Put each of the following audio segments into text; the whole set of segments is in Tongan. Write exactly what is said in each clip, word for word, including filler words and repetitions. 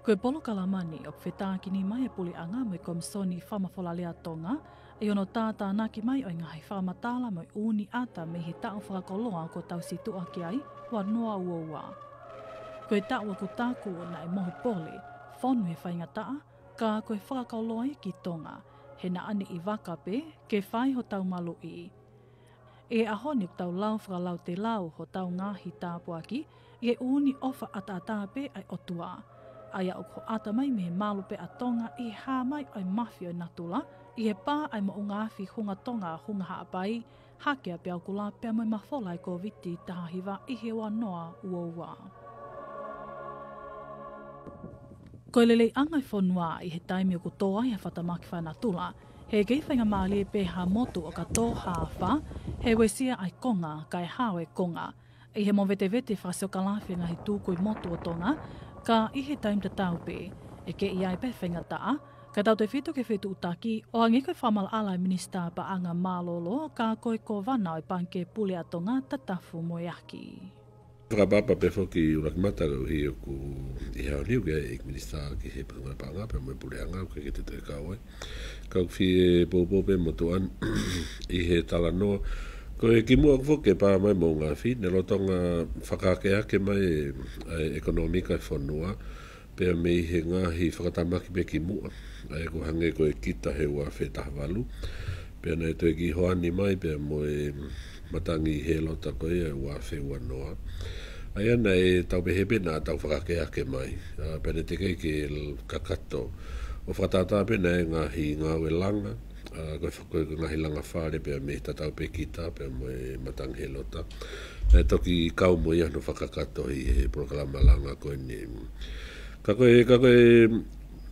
Ko e polokalama ni ʻoku fetākini mai e Puleʻanga mo e Komisoni Fakamafolalea Tonga, ʻi hono tātānaki mai ʻo e ngaahi fakamatala mo e ʻū ʻata mei he taʻu fakakoloa kuo tau situʻa ki ai, ua noa ua ua. Ko e taʻu ʻoku taku naʻe mohu pole, fonu he faingataʻa, ka ko e fakakoloa ia ki Tonga, he naʻa ne ʻi vaka pē, ke fai hotau maluʻi. ʻI he ʻaho ni ʻoku tau lau fakalautelau hotau ngaahi tāpuaki, ʻi he ʻū ʻofa ʻataʻatā pē ʻa e ʻOtua. ʻA ia ʻoku hoʻata mai mei he malu pē ʻa Tonga ʻi he hā mai ʻo e mafi ʻo e natula, ʻi he pā ʻa e moʻunga afi Hunga Tonga Hunga Haʻapai, Hakea pea Ukula pea mo e mafola ʻa e Kōviti taha hiva ʻi he ua noa ua ua. Ko e leleiʻanga e fonua ʻi he taimi ʻoku tō ai ha fakatamaki fakanatula, he kei faingamālie pē ha motu ʻo ka tō ha afā, he uesia ʻa e konga, kae hao e konga. ʻI he movetevete fakasiokālafi e ngaahi tukui motu ʻo Tonga, ka ʻi he taimi tatau pē, ʻe kei ʻi ai pē faingataʻa, ka tautefito ki he fetuʻutaki, ʻo hangē ko e fakamaʻalaʻala e Minisitā Paʻanga Mālōlō, ka ko e Kōvana ʻo e Pangikē Pule ʻa Tonga, Tatafu Moeaki. Fakaʻapaʻapa pē foki ʻUluakimata koeʻuhi ʻoku ʻi he ʻaho ni ʻoku ʻi ai e ʻEiki Minisitā ki he Potungāue Paʻanga pea mo e Puleʻanga, ʻoku ʻikai ke te toe kau ai. Ka ʻoku fie poupou pē motuʻa ni ʻi he talanoa. Ko e kimuʻa foki ke pā mai moʻunga afi, ne lolotonga fakaakeake mai e, e ʻekonōmika e fonua, pea mei he ngaahi fakatamaki pē kimuʻa. ʻA ia ʻoku hangē ko e kita he ua afe taha valu. Pea naʻe toe kiʻi hoani mai pea mo e matangi Helota ko ia ua afe ua noa. ʻA ia naʻe tau pehē pē naʻa tau fakaakeake mai. ʻA, pea naʻe teʻeki ke l-, kakato. ʻO fakatātā pē naʻe ngaahi ngāue langa. ʻA, ko e fa-, ko e ngaahi langa fale pea mei he tatau pē kita, pea mo e matangi Helota. Naʻe toki kau mo ia hono fakakakato ʻi he polokalama langa ko eni. Ka ko e, ka ko e,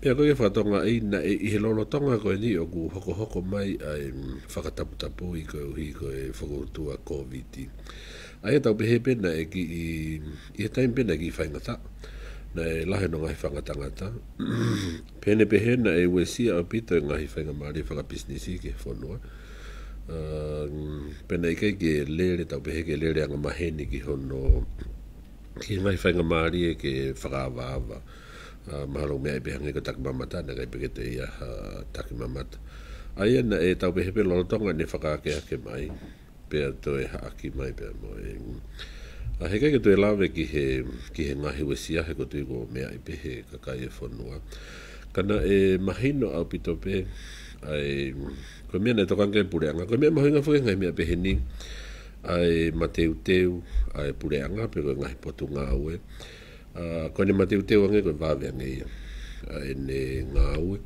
pea ko e fakatonga ʻi naʻe ʻi he lolotonga ko eni ʻoku hokohoko mai ʻa e, mm, fakataputapui koeʻuhi ko e fokoutua Kōviti. ʻA ia tau pehē pē naʻe kiʻi, ʻi he taimi pē naʻe kiʻi faingataʻa. Naʻe lahi hono ngaahi fakangatangata. Pehē ni pehē naʻe uesia ʻaupito e ngaahi faingamālie fakapisinisi ki he fonua. ʻA, mm, pea naʻe ʻikai ke lele, tau pehē ke lele angamaheni ki hono, ki he ngaahi faingamālie ke fakaavaava. ʻA, mahalo meʻa ʻi pē hangē ko e takimamata, naʻe ʻikai pē ke toe ʻi ai ha takimamata. ʻA ia naʻe tau pehē pē lolotonga ʻene fakaakeake mai, pea toe haʻaki mai pea mo e. ʻA, heʻikai ke toe lave ki he, ki he ngaahi uesia he ʻoku ou tui ko e meʻa ʻi pē he kakai e fonua. Ka naʻe mahino ʻaupito pē, ʻa e, ko e meʻa naʻe tokanga ki ai e Puleʻanga, ko e meʻa mahuʻinga foki he ngaahi meʻa pehē ni, ʻa e mateuteu ʻa e Puleʻanga pe ko e ngaahi potungāue. ʻA, ko ʻene mateuteu ange ko e vave ange ia ʻa ʻene ngāue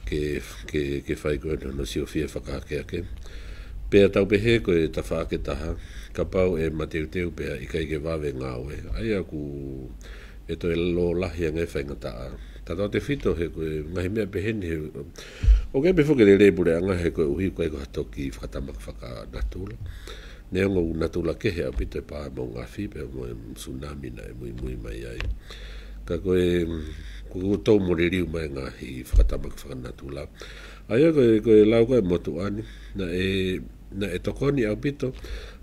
ke, ke, ke fai ko ē hono siofia fakaakeake. Pea tau pehē ko e tafaʻaki ʻe taha, kapau ʻe mateuteu pea ʻikai ke vave ngāue, ʻa ia ʻoku ʻe toe lōlahi ange faingataʻa. Tautautefito he ko e ngaahi meʻa pehē ni he, ʻoku ʻikai pē foki ke lelei e Puleʻanga he koeʻuhi ʻoku ʻikai ko ha toki fakatamaki fakanatula. Neongo ʻoku natula kehe ʻaupito e pā moʻunga afi pea mo e tsunami naʻe muimui mai ai. Ka ko e, ʻoku tau mo liliu mai e ngaahi fakatamaki fakanatula. ʻA ia ko e, ko e lau ko ē motuʻa ni, naʻe, naʻe tokoni ʻaupito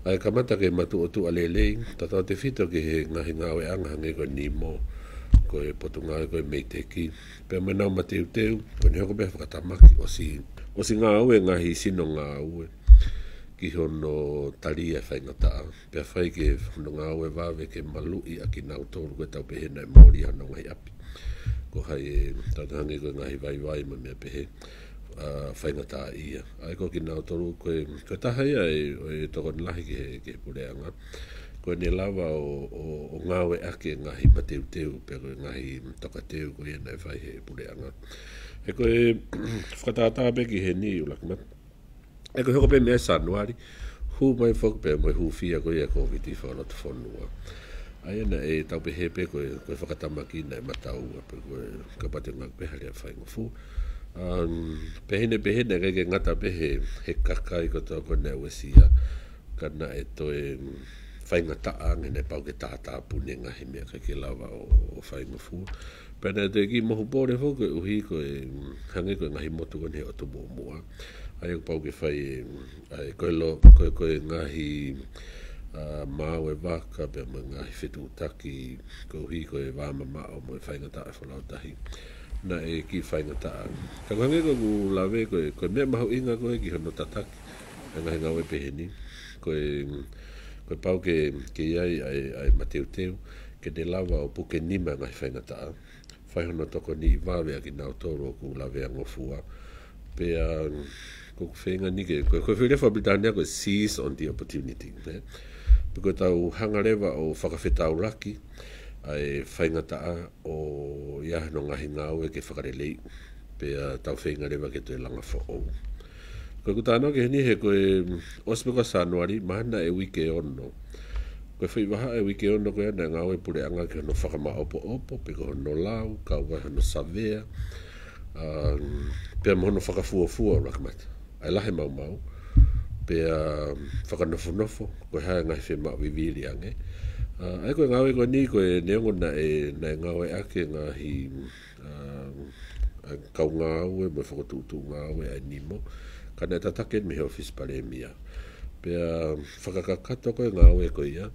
ʻa e kamata ke matuʻotuʻa lelei, tautautefito ki he ngaahi ngāueʻanga hangē ko e NEMO, ko e potungāue ko ē MEIDECC, pea mo ʻenau mateuteu, ko ʻene hoko pē fakatamaki ʻosi, ʻosi ngāue e ngaahi sino ngāue ki hono tali e faingataʻa. Pea fai ke hono ngāue vave ke maluʻi ʻa kinautolu ko ē tau pehē naʻe mōlia honau ngaahi ʻapi. Ko hai e tau hangē ko e ngaahi vaivai mo e meʻa pehē, ʻa, faingataʻaʻia. ʻA ia ko kinautolu ko e, ko e taha ia e, ʻo e tokoni lahi ki he, ki he Puleʻanga. Ko ʻene lava ʻo, ʻo, ʻo ngāueʻaki e ngaahi mateuteu, pe ko e ngaahi tokateu ko ia naʻe fai he Puleʻanga. He ko e fakatātā pē ki heni ʻUluakimata. ʻE ko e hoko pē mei Sānuali, hū mai foki pē mo e hūfia ko ia e Kōviti fakalotofonua. ʻA ia naʻe tau pehē pē ko e, ko e fakatamaki naʻe mataua pē ko e kapau te ngāueʻaki pē ha lea faingofua. Um, pehē ni pehē naʻe ʻikai ke ngata pē he, he kakai kotoa ko ē naʻe uesia. Ka naʻe toe, mm, faingataʻa ange naʻe pau ke tātāpuni e ngaahi meʻa ʻikai ke lava ʻo, ʻo faingofua. Pea naʻe toe kiʻi mohu pole foki koeʻuhi ko e, mm, hangē ko e ngaahi motu ko eni he ʻotu muʻomuʻa. ʻA ia ʻoku pau ke fai, mm, ʻa e ko e lo-, ko e, ko e ngaahi, ʻa, maau e vaka pea mo e ngaahi fetuʻutaki koeʻuhi ko e vā mamaʻo mo e faingataʻa e folau tahi. Naʻe kiʻi faingataʻa. Ka ko e hangē ko ʻeku lave ko e, ko e meʻa mahuʻinga ko ē ki hono tataki ʻa e ngaahi ngāue pehē ni. Ko e, ko e pau ke, ke ʻi ai ʻa e, ʻa e mateuteu, ke ne lava ʻo puke nima e ngaahi faingataʻa. Fai hono tokoniʻi vave ʻa kinautolu ʻoku lavea ngofua. Pea, ko ʻeku feinga ni ke, ko, ko e foʻi lea faka-Pilitānia ko e seize on the opportunity, ē? Pea ko ʻetau hanga leva ʻo fakafetaulaki ʻa e faingataʻa ʻo ʻi ai hono ngaahi ngāue ke fakaleleiʻi. Pea tau feinga leva ke toe langa foʻou. Ko ʻeku talanoa ki heni he ko e, mm, ʻosi pē ko Sānuali, mahalo naʻe uike ono. Ko e foʻi vahaʻa e uike ono ko ia naʻe ngāue e puleʻanga ki hono fakamaʻopoʻopo, pe ko hono lau, kau ai hono savea, um, pea mo hono fakafuofua ʻuluaki mata. ʻA e lahi e maumau, pea, um, fakanofonofo, ko e hā e ngaahi fiemaʻu vivili ange. Uh, ʻa ia ko e ngāue ko eni ko e neongo naʻe, naʻe ngāueʻaki e ngaahi, um, ʻa e kau ngāue mo e fokotuʻutuʻu ngāue ʻa e nimo, ka naʻe tataki eni mei he ʻōfisi palēmia. Pea fakakakato ko e ngāue ko ia,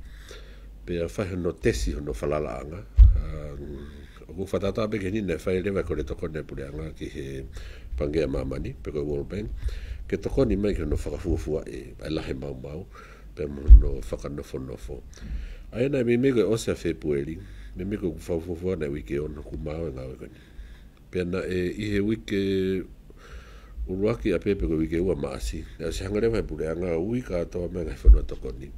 pea fai hono tesi hono falalaʻanga. Um, ʻoku fakatātā pē ki heni naʻe fai leva e kole tokoni ʻa e puleʻanga ki he Pangikē ʻa Māmani, pe ko e World Bank, ke tokoni mai ki hono fakafuofua e, ʻa e lahi e maumau, pea mo hono fakanofonofo. ʻA ia naʻe meimei ko e ʻosi ʻa Fēpueli, meimei ko ʻeku fakafuofua naʻe uike ono kuo maau e ngāue ko eni. Pea naʻe ʻi he uike ʻuluaki ʻa Pēpueli pe ko e uike ua Maʻasi, naʻe ʻosi hanga leva he puleʻanga ʻo ui kātoa mai e ngaahi fonua tokoni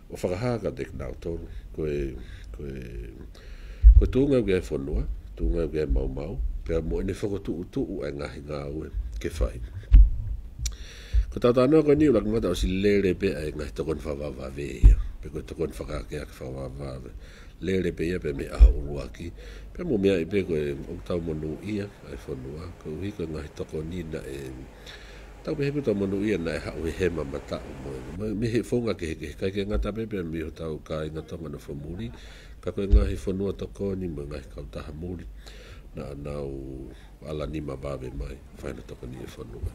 ʻo fakahā kiate kinautolu ko e, ko e, ko e tuʻunga ʻoku ʻi ai e fonua, tuʻunga ʻoku ʻi ai e maumau, pea mo ʻene fokotuʻutuʻu ʻa e ngaahi ngāue ke fai. Ko ʻetau talanoa ko eni ʻuluaki mata ʻosi lele pē ʻa e ngaahi tokoni fakavavevave ia, pe ko e tokoni fakaakeake fakavavevave. Lele pē ia pea mei he ʻaho ʻuluaki. Pea mou meaʻi pē ko e ʻoku tau monūʻia ʻa e fonua, koeʻuhi ko e ngaahi tokoni naʻe, tau pehē pē tau monūʻia naʻe haʻu he hema mataʻu mo e, mo e, mei he founga kehekehe, ʻikai ke ngata pē pea mei hotau kāinga Tonga nofo muli, ka ko e ngaahi fonua tokoni mo e ngaahi kautaha muli naʻa nau ala nima vave mai, fai hono tokoniʻi e fonua.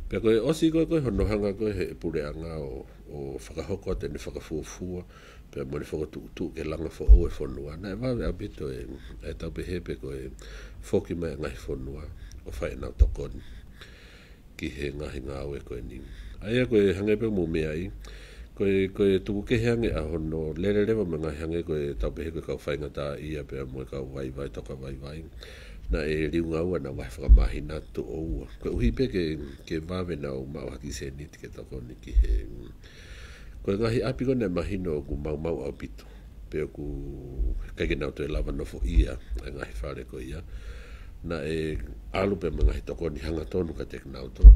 Pea ko e ʻosi ko ē ko ē hono hanga ko ē he puleʻanga ʻo, ʻo fakahoko atu ʻene fakafuofua, pea mo ʻene fokotuʻutuʻu ke langa foʻou e fonua. Naʻe vave ʻaupito e, ʻe tau pehē pē ko e foki mai e ngaahi fonua ʻo fai ʻenau tokoni ki he ngaahi ngāue ko eni. ʻA ia ko e hangē pē mou meaʻi, ko e, ko e tuku kehe ange ʻa hono lele leva mo e ngaahi hangē ko e tau pehē ko e kau faingataʻaʻia pea mo e kau vaivai, toka vaivai. Naʻe liunga ua ʻenau ngaahi fakamāhina tuʻo ua. Koeʻuhi pē ke, ke vave ʻenau maʻu ha kiʻi sēniti ke tokoni ki he, ko e ngaahi ʻapi ko ē naʻe mahino ʻoku maumau ʻaupito, pe ʻoku ʻikai ke nau toe lava nofoʻia ʻa e ngaahi fale ko ia. Naʻe ʻalu pē mo e ngaahi tokoni hangatonu kiate kinautolu.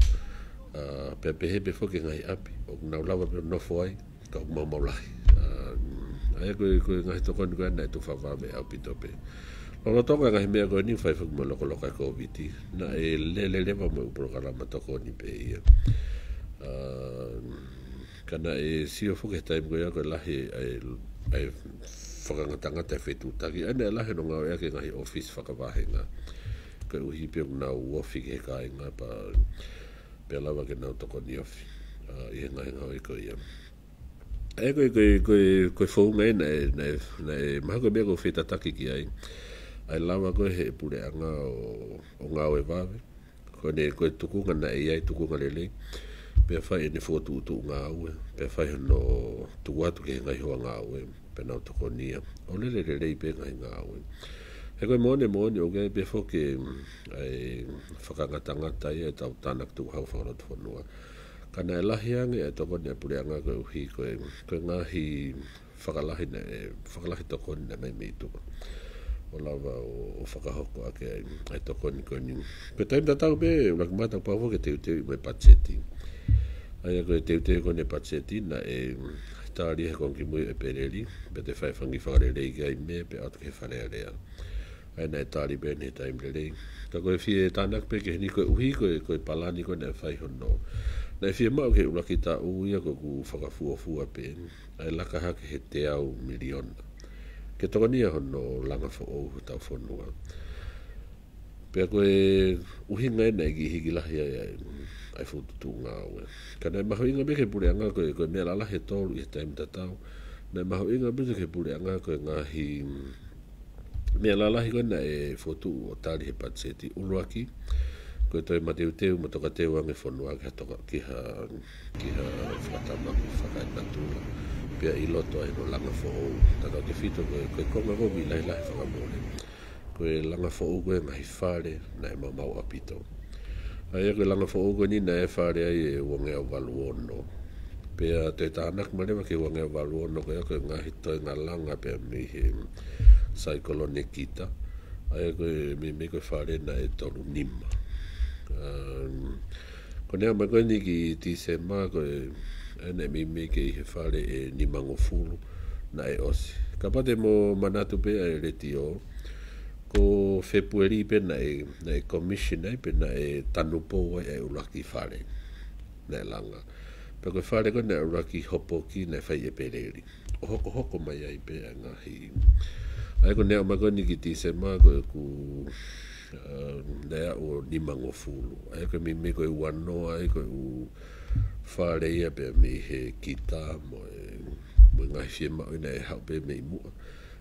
ʻA, pea pehē pē foki e ngaahi ʻapi ʻoku nau lava pē nofo ai, ka ʻoku maumau lahi. ʻA, ʻa ia ko e, ko e ngaahi tokoni ko ē naʻe tufa vave ʻaupito pē. Lolotonga e ngaahi meʻa ko eni fai foki mo e lokoloka e Kōviti, naʻe lele leva mo e ʻū polokalama tokoni pē ia. ʻA, ka naʻe sio foki he taimi ko ia ko e lahi ʻa e, ʻa e fakangatangata e fetuʻutaki. ʻA ia naʻe lahi hono ngāueʻaki e ngaahi ʻōfisi fakavāhenga. Koeʻuhi pē ʻoku nau ofi ki he kāinga pea, pea lava ke nau tokoni ofi, ʻa, ʻi he ngaahi ngāue ko ia. ʻA ia ko e, ko e, ko e, ko e founga ia naʻe, naʻe, naʻe mahalo ko e meʻa ʻoku ou fie tataki ki ai. ʻA e lava ko ē he puleʻanga ʻo, ʻo ngāue vave. Ko ʻene, ko e tukunga naʻe ʻi ai, tukunga lelei. Pea fai ʻene fokotuʻutuʻu ngāue. Pea fai hono tuku atu ki he ngaahi hoa ngāue. Pea nau tokonia. ʻO lele lelei pē e ngaahi ngāue. He ko e moʻoni, moʻoni ʻoku ʻi ai pē foki, mm, ʻa e fakangatangata ia ʻetau tānaki tukuhau fakalotofonua. Ka naʻe lahi ange e tokoni ʻa e puleʻanga koeʻuhi ko e, ko e ngaahi fakalahi naʻe, fakalahi tokoni naʻe meimei tuku. ʻO lava ʻo, ʻo fakahoko ʻaki ai ʻa e tokoni ko eni. Ko e taimi tatau pē, ʻuluaki mata pau ke teuteuʻi mo e patiseti. ʻA ia ko e teuteu ko eni e patiseti naʻe tali he konga kimui ʻo ʻEpeleli, pea toe fai e fanga kiʻi fakalelei ki ai mei ai pea ʻalu atu ki he Fale Alea. ʻA ia naʻe tali pē eni he taimi lelei. Ka ko e fie tānaki pē ki heni koeʻuhi ko e, ko e palani ko ē naʻe fai hono. Naʻe fiemaʻu ki he ʻuluaki taʻu ia ko ʻeku fakafuofua pē ʻa e laka hake he teau miliona. Ke tokonia hono langa foʻou hotau fonua. Pea ko e ʻuhinga ia naʻe kiʻi hiki lahi ai ʻa e, ʻa e fokotuʻutuʻu ngāue. Ka naʻe mahuʻinga pē ki he puleʻanga ko e, ko e meʻa lalahi ʻe tolu ʻi he taimi tatau. Naʻe mahuʻinga pē ki he puleʻanga ko e ngaahi meʻa lalahi ko ē naʻe fokotuʻu ʻo tali he patiseti. ʻUluaki, ko e toe mateuteu mo tokateu ange fonua ki ha toka, ki ha, ki ha fakatamaki fakaenatula. Pea ʻi loto ai hono langa foʻou. Tautautefito ko e, ko e konga ko ē ʻoku lahilahi fakamole. Ko e langa foʻou ko ē ngaahi fale naʻe maumau ʻaupito. ʻA ia ko e langa foʻou ko eni naʻe fale ai ʻe uangeau valu ono. Pea toe tānaki mai leva ki he uangeau valu ono ko ia ko e ngaahi toenga langa pea mei he saikolone Gita. ʻA ia ko e meimei ko e fale naʻe tolu nima. Um, ko ʻene aʻu mai ko eni ki Tīsema ko e, ʻa ia naʻe meimei ke ʻi he fale ʻe nimangofulu naʻe ʻosi. Kapau te mou manatu pē ʻa e letiō, ko Fēpueli pē naʻe, naʻe commission ai pē naʻe tanupou ai ʻa e ʻuluaki fale naʻe langa. Pea ko e fale ko ē naʻe ʻuluaki hopoki naʻe fai ʻEpeleli. ʻO hokohoko mai ai pē ʻa e ngaahi. ʻA ia ko ʻene aʻu mai ko eni ki Tīsema ko ʻeku, uh, naʻe aʻu ʻo nimangofulu. ʻA ia ko e meimei ko e uanoa ai ko e ʻū fale ia pea mei he Gita mo e, mo e ngaahi fiemaʻu ia naʻe haʻu pē mei muʻa.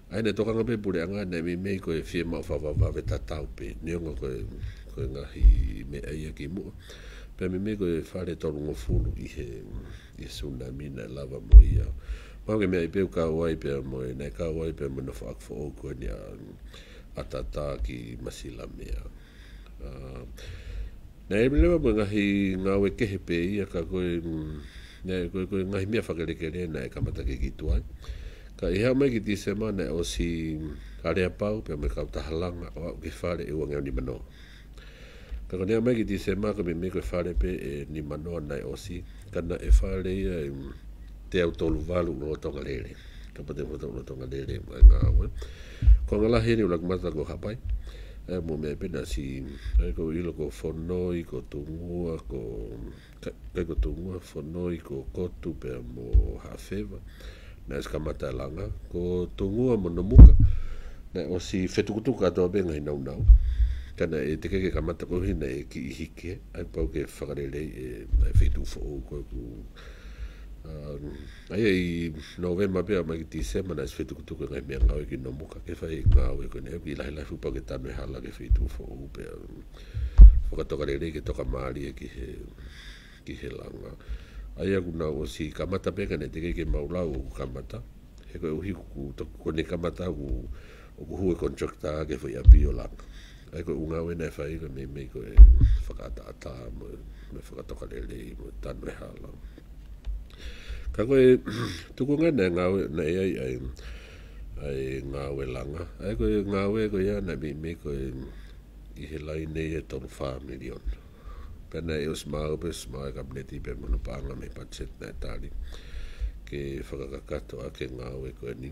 ʻA ia naʻe tokanga pē puleʻanga naʻe meimei ko e fiemaʻu fakavavevave tatau pē. Neongo ko e, ko e ngaahi meʻa ia ki muʻa. Pea meimei ko e fale tolungofulu ʻi he, ʻi he sunami naʻe lava mo ia. Mahalo ko e meʻa ia pē ʻoku kau ai pea mo e, naʻe kau ai pea mo e nofoʻaki foʻou ko eni ʻa, ʻa Tata ki Masilamea. Uh, naʻe leva mo e ngaahi ngāue kehe pē ia ka ko e, mm, naʻe, ko e, ko e ngaahi meʻa fakelekele naʻe kamata ke kiʻi tuai. Ka ʻi he aʻu mai ki Tīsema naʻe ʻosi Aleapau pea mo e kautaha langa ʻo aʻu ki he fale ʻe uangeau nimanoa. Ka ko ʻene aʻu mai ki Tīsema ko e meimei ko e fale pē ʻe nimanoa naʻe ʻosi. Ka naʻe fale ia ʻe, mm, teau tolu valu lolotonga lele. Kapau te mou tau lolotonga lele ʻa e ngāue. Ko e konga lahi eni ʻuluaki mata ko Haʻapai. ʻA ia mo e meʻa pē naʻe ʻosi, ʻa ia ko e ʻilo ko Fonoi, ko Tungua, ko, ka, ʻikai ko Tungua, Fonoi, ko Kotu pea mo Haʻafeva. Naʻe ʻosi kamata e langa. Ko Tungua mo Nomuka naʻe ʻosi fetukutuku kātoa pē ngaahi naunau. Ka naʻe teʻeki ke kamata koeʻuhi naʻe kiʻi hiki, ʻa ia pau ke fakaleleiʻi ʻa e feituʻu foʻou ko ē ʻoku, um, ʻa ia ʻi Nōvema pea aʻu mai ki Tīsema naʻe ʻosi fetukutuku e ngaahi meʻangāue ki Nomuka ke fai e ngāue ko eni, ʻa ia ʻoku kiʻi lahilahi fuʻu pau ke tanu e hala ki he feituʻu foʻou pea, um, fakatokalelei ke tokamālie ki he, ki he langa. ʻA ia ʻoku nau ʻosi kamata pē ka naʻe teʻeki ke mau lau ʻoku kamata. He koeʻuhi ʻoku to-, ko ʻene kamata ʻoku, ʻoku hū e contractor ki he foʻi ʻapi ʻo langa. ʻA ia ko e ʻū ngāue naʻe fai ko e meimei ko e fakaʻataʻatā mo, mo e fakatokalelei mo e tanu e hala. Ka ko e tukunga naʻe ngāue, naʻe ʻi ai ʻa e, ʻa e ngāue langa. ʻA ia ko e ngāue ko ia naʻe meimei ko e ʻi he laine ia ʻe tolu fā miliona. Pea naʻe ʻosi maʻu pē, ʻosi maʻu ʻe he Kapineti pea mo hono paʻanga mei he patiseti naʻe tali ke fakakakato ʻaki e ngāue ko eni.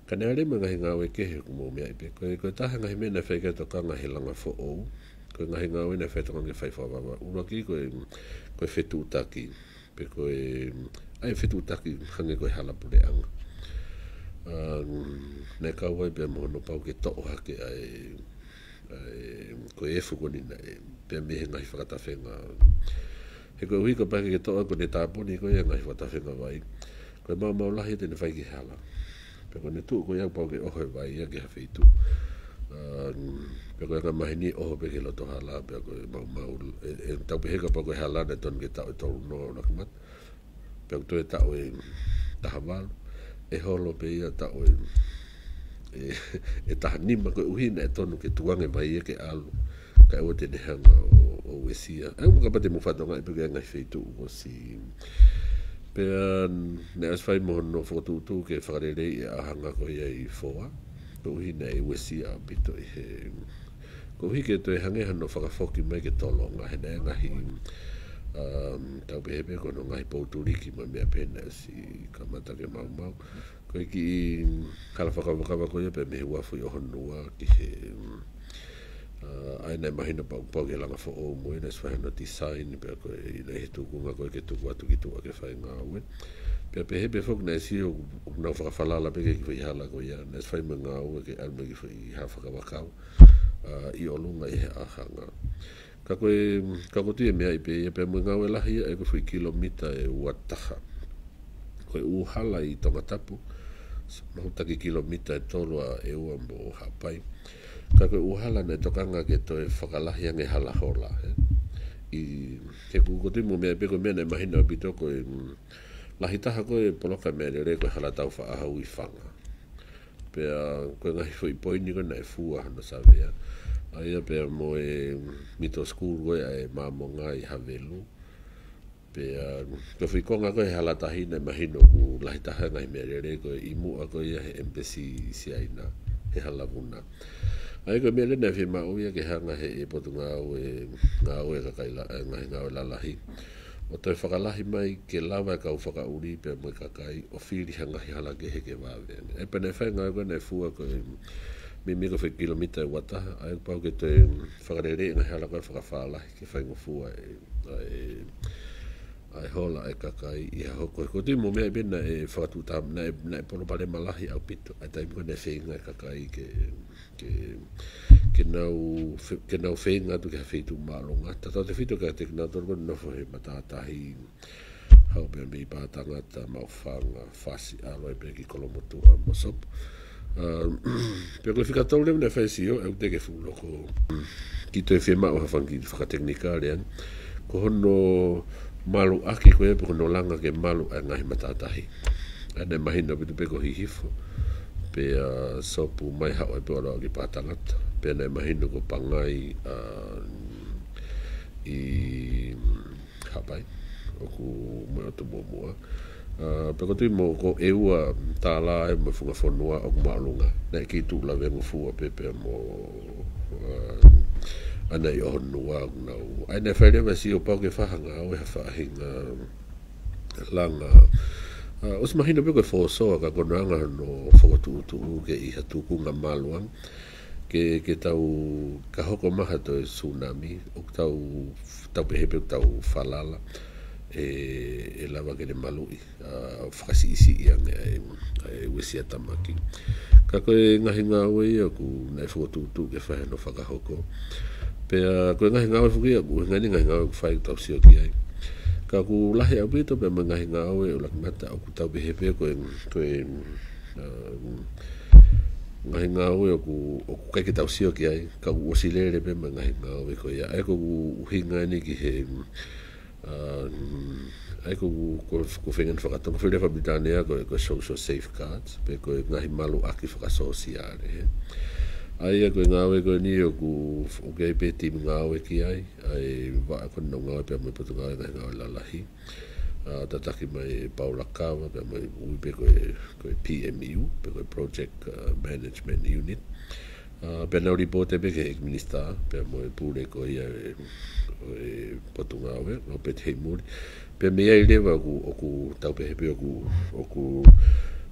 Ka naʻe ʻi ai mo e ngaahi ngāue kehe ʻoku mou meaʻi pē. Ko e, ko e taha e ngaahi meʻa naʻe fai ki ai e tokanga he langa foʻou. Ko e ngaahi ngāue naʻe fai tokanga ke fai fakavavevave. ʻUluaki ko e, ko e fetuʻutaki. Pe ko e, ʻa e fetuʻutaki hangē ko e hala puleʻanga. Um, naʻe kau ai pea mo hono pau ke toʻo hake ʻa e, ʻa e, ko e efu ko eni naʻe, pea mei he ngaahi fakatafenga. He koeʻuhi ko e pau ke toʻo ko ʻene tāpuni ko ia e ngaahi fakatafenga vai. Ko e maumau lahi te ne fai ki he hala. Pea ko ʻene tuʻu ko ia pau ke ʻoho e vai ia ki ha feituʻu. Um, pea ko e anga maheni ʻoho pē ki loto hala, pea ko e maumau, ʻe, ʻe tau pehē kapau ko e hala naʻe tonu ke taʻu ʻe tolu noa ʻo ʻuluaki mata. Pea ʻoku toe taʻu ʻe taha valu, ʻe holo pē ia taʻu ʻe, ʻe, ʻe taha nima koeʻuhi naʻe tonu ke tukuange e vai ia ke ʻalu. Kae ʻoua te ne hanga ʻo, ʻo uesia. ʻA ia ʻoku kapau te mou fakatokangaʻi pē ki he ngaahi feituʻu ʻosi. Pea naʻe ʻosi fai mo hono fokotuʻutuʻu ke fakaleleiʻi e ʻahanga ko ia ʻi Foa. Koeʻuhi naʻe uesia ʻaupito ʻi he, koeʻuhi ke toe hangē hano fakafoki mai ke tolonga he naʻe ngaahi, um, tau pehē pē ko hono ngaahi pou tuliki mo e meʻa pehē naʻe ʻosi kamata ke maumau. Ko e kiʻi hala fakavakava ko ia pea mei he uafu ʻi ʻOhonua ki he, um, uh, ʻa ia naʻe mahino pau, pau ke langa foʻou mo ia naʻe ʻosi fai hono design pea ko e ʻi he tukunga ko ē ke tuku atu ki tuʻa ke fai ngāue. Pea pehē pē foki naʻe sio ʻoku nau fakafalala pē ki he kiʻi foʻi hala ko ia, naʻe ʻosi fai mo e ngāue ke ʻalu mo e kiʻi foʻi hala fakavakau. ʻa, ʻi ʻolunga ʻi he ʻahanga. Ka ko e, ka ko e tui e meʻa ʻi pē ia pea mo e ngāue lahi ia ʻa e ko e foʻi kilomita ʻe ua taha. Ko e ʻū hala ʻi Tongatapu, mahutaki kilomita ʻe tolu ʻa ʻEua mo Haʻapai. Ka ko e ʻū hala naʻe tokanga ke toe fakalahi ange hala hola, ē. ʻI, he ko e tui mo e meʻa pē ko e meʻa naʻe mahino ʻaupito ko e, mm, lahi taha ko e poloka meʻalele ko e hala taufaʻahi ʻi Fanga. Pea ko e ngaahi foʻi poini ko ē naʻe fua hono savea. ʻA ia pea mo e middle school ko ē ʻa e Māmonga ʻi Havelu. Pea ko e foʻi konga ko ē he hala tahi naʻe mahino ʻoku lahi taha ngaahi meʻalele ko ē ʻi muʻa ko ia he embassy Siaina, he hala vuna. ʻA ia ko e meʻalele naʻe fiemaʻu ia ke hanga he ʻe Potungāue, ngāue kakai la-, ʻe ngaahi ngāue lalahi ʻo toe fakalahi mai ke lava e kau fakaʻuli pea mo e kakai ʻo fili ha ngaahi hala kehe ke vave ange. ʻE pea naʻe fai e ngāue ko ē naʻe fua ko e meimei ko e foʻi kilomita ʻe ua taha, ʻa ia pau ke toe fakalele e ngaahi hala ko ē fakafālahi ke faingofua e, ʻa e, ʻa e hola e kakai ʻi ha hoko. Ko e tui mo e meʻa pē naʻe fakatuʻutāmaki, naʻe, naʻe palopalema lahi ʻaupito ʻa e taimi ko ē naʻe feinga e kakai ke ke, ke nau fe-, ke nau feinga atu ki ha feituʻu māʻolunga. Tatau tefito kiate kinautolu ko ē ʻoku nofo he matātahi, haʻu pē mei Pātangata, Maʻufanga, Fasi, ʻalu ai pē ki Kolomotuʻa mo Sopu. ʻA, pea ko e fika tolu leva naʻe fai e sio, ʻe ʻoku teʻeki ke fuʻu loko ki toe fiemaʻu ha fanga kiʻi fakatekinikale ange. Ko hono maluʻaki ko ē, pe ko hono langa ke malu ʻa e ngaahi matātahi. ʻA ia naʻe mahino ʻaupito pē ko Hihifo, pea Sopu mai haʻu ai pē ʻo ʻalu ki Pātangata, pea naʻe mahino ko Pangai, ʻa, ʻi Haʻapai, ʻoku mo e ʻotu muʻomuʻa. ʻA, pea ko e tui mo ko ʻEua, Tala ē mo e Funga Fonua ʻoku māʻolunga. Naʻe kiʻi tuʻu lavengofua pē pea mo, ʻa, ʻa ia naʻe ʻi ʻOhonua ʻoku nau. ʻA ia naʻe fai leva e sio pau ke fai ha ngāue ha faʻahinga langa. ʻA, ʻosi mahino pē ko e fōsoa ka ko hono anga hono fokotuʻutuʻu ke ʻi ha tūkunga malu ange. Ke, ke tau, ka hoko mai ha toe tsunami, ʻoku tau, tau pehē pē ʻoku tau falala, ʻe, ʻe lava ke ne maluʻi, ʻa, fakasiʻisiʻi ange ʻa e, ʻa e uesia tamaki. Ka ko e ngaahi ngāue ia ʻoku naʻe fokotuʻutuʻu ke fai hono fakahoko. Pea ko e ngaahi ngāue foki ia, ʻoku ʻuhinga eni e ngaahi ngāue ʻoku fai ʻoku tau sio ki ai. Ka ʻoku lahi ʻaupito pea mo e ngaahi ngāue ʻo laki mata ʻoku tau pehē pē ko e, ko e, ʻa, ngaahi ngāue ʻoku, ʻoku ʻikai ke tau sio ki ai, ka ʻoku ʻosi lele pē mo e ngaahi ngāue ko ia. ʻA ia ko ʻeku ʻuhinga eni ki he, ʻa, ʻa ia ko ʻeku, ko, ko e feinga fakatau, ko e foʻi lea faka-Pilitānia ko e, ko e social safeguards, pe ko e ngaahi maluʻaki fakasōsiale, ē. ʻA ia ko e ngāue ko eni ʻoku, ʻoku ʻi ai pē timi ngāue ki ai, ʻa e vaʻa ko ē naʻa nau ngāue pea mo e Potungāue Ngaahi Ngāue Lalahi. ʻA, tataki mai ʻe Paula Kava, pea mo e ui pē ko e, ko e P M U, pe ko e Project, ʻa, Management Unit. ʻA, pea nau lipooti pē ki he ʻEiki Minisitā, pea mo e pule ko ia ʻo e, ʻo e Potungāue, Robert Heimuli. Pea mei ai leva ʻoku, ʻoku tau pehē pē ʻoku, ʻoku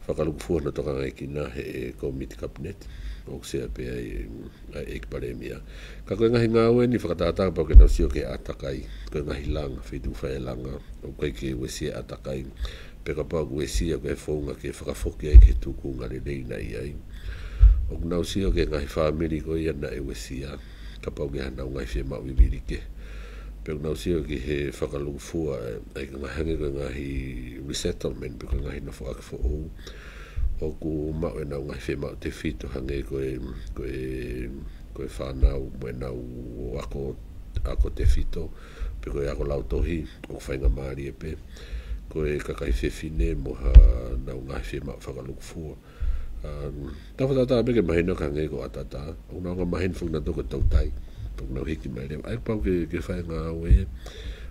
fakalūkufua hono tokangaʻi kinautolu he ʻe Komiti Kapineti, ʻoku sea pē ai ʻa e ʻEiki Palēmia. Ka ko e ngaahi ngāue eni fakatātā pau ke nau sio ki he ʻātakai, ko e ngaahi langa, feituʻu fai e langa, ʻoku ʻikai ke uesia e ʻātakai, pe kapau ʻoku uesia ko e founga ke fakafoki ai ki he tūkunga lelei naʻe ʻi ai. ʻOku nau sio ki he ngaahi fāmili ko ia naʻe uesia, kapau ʻoku ʻi ai haʻanau ngaahi fiemaʻu vivili kehe. Pea ʻoku nau sio ki he fakalūkufua, ʻa e, ʻa e ngaahi hangē ko e ngaahi resettlement, pe ko e ngaahi nofoʻaki foʻou. ʻOku maʻu ʻenau ngaahi fiemaʻu tefito hangē ko e, ko e, ko e fānau mo ʻenau ako, ako tefito, pe ko e ako lautohi, ʻoku faingamālie pē. Ko e kakai fefine mo haʻanau ngaahi fiemaʻu fakalūkufua. Um, tau fakatātā pē ke mahino ka hangē ko ʻAtatā, ʻoku nau ngaahi mahino foki nautolu ko e toutai, ʻoku nau hiki mai leva. ʻA ia pau ke, ke fai e ngāue,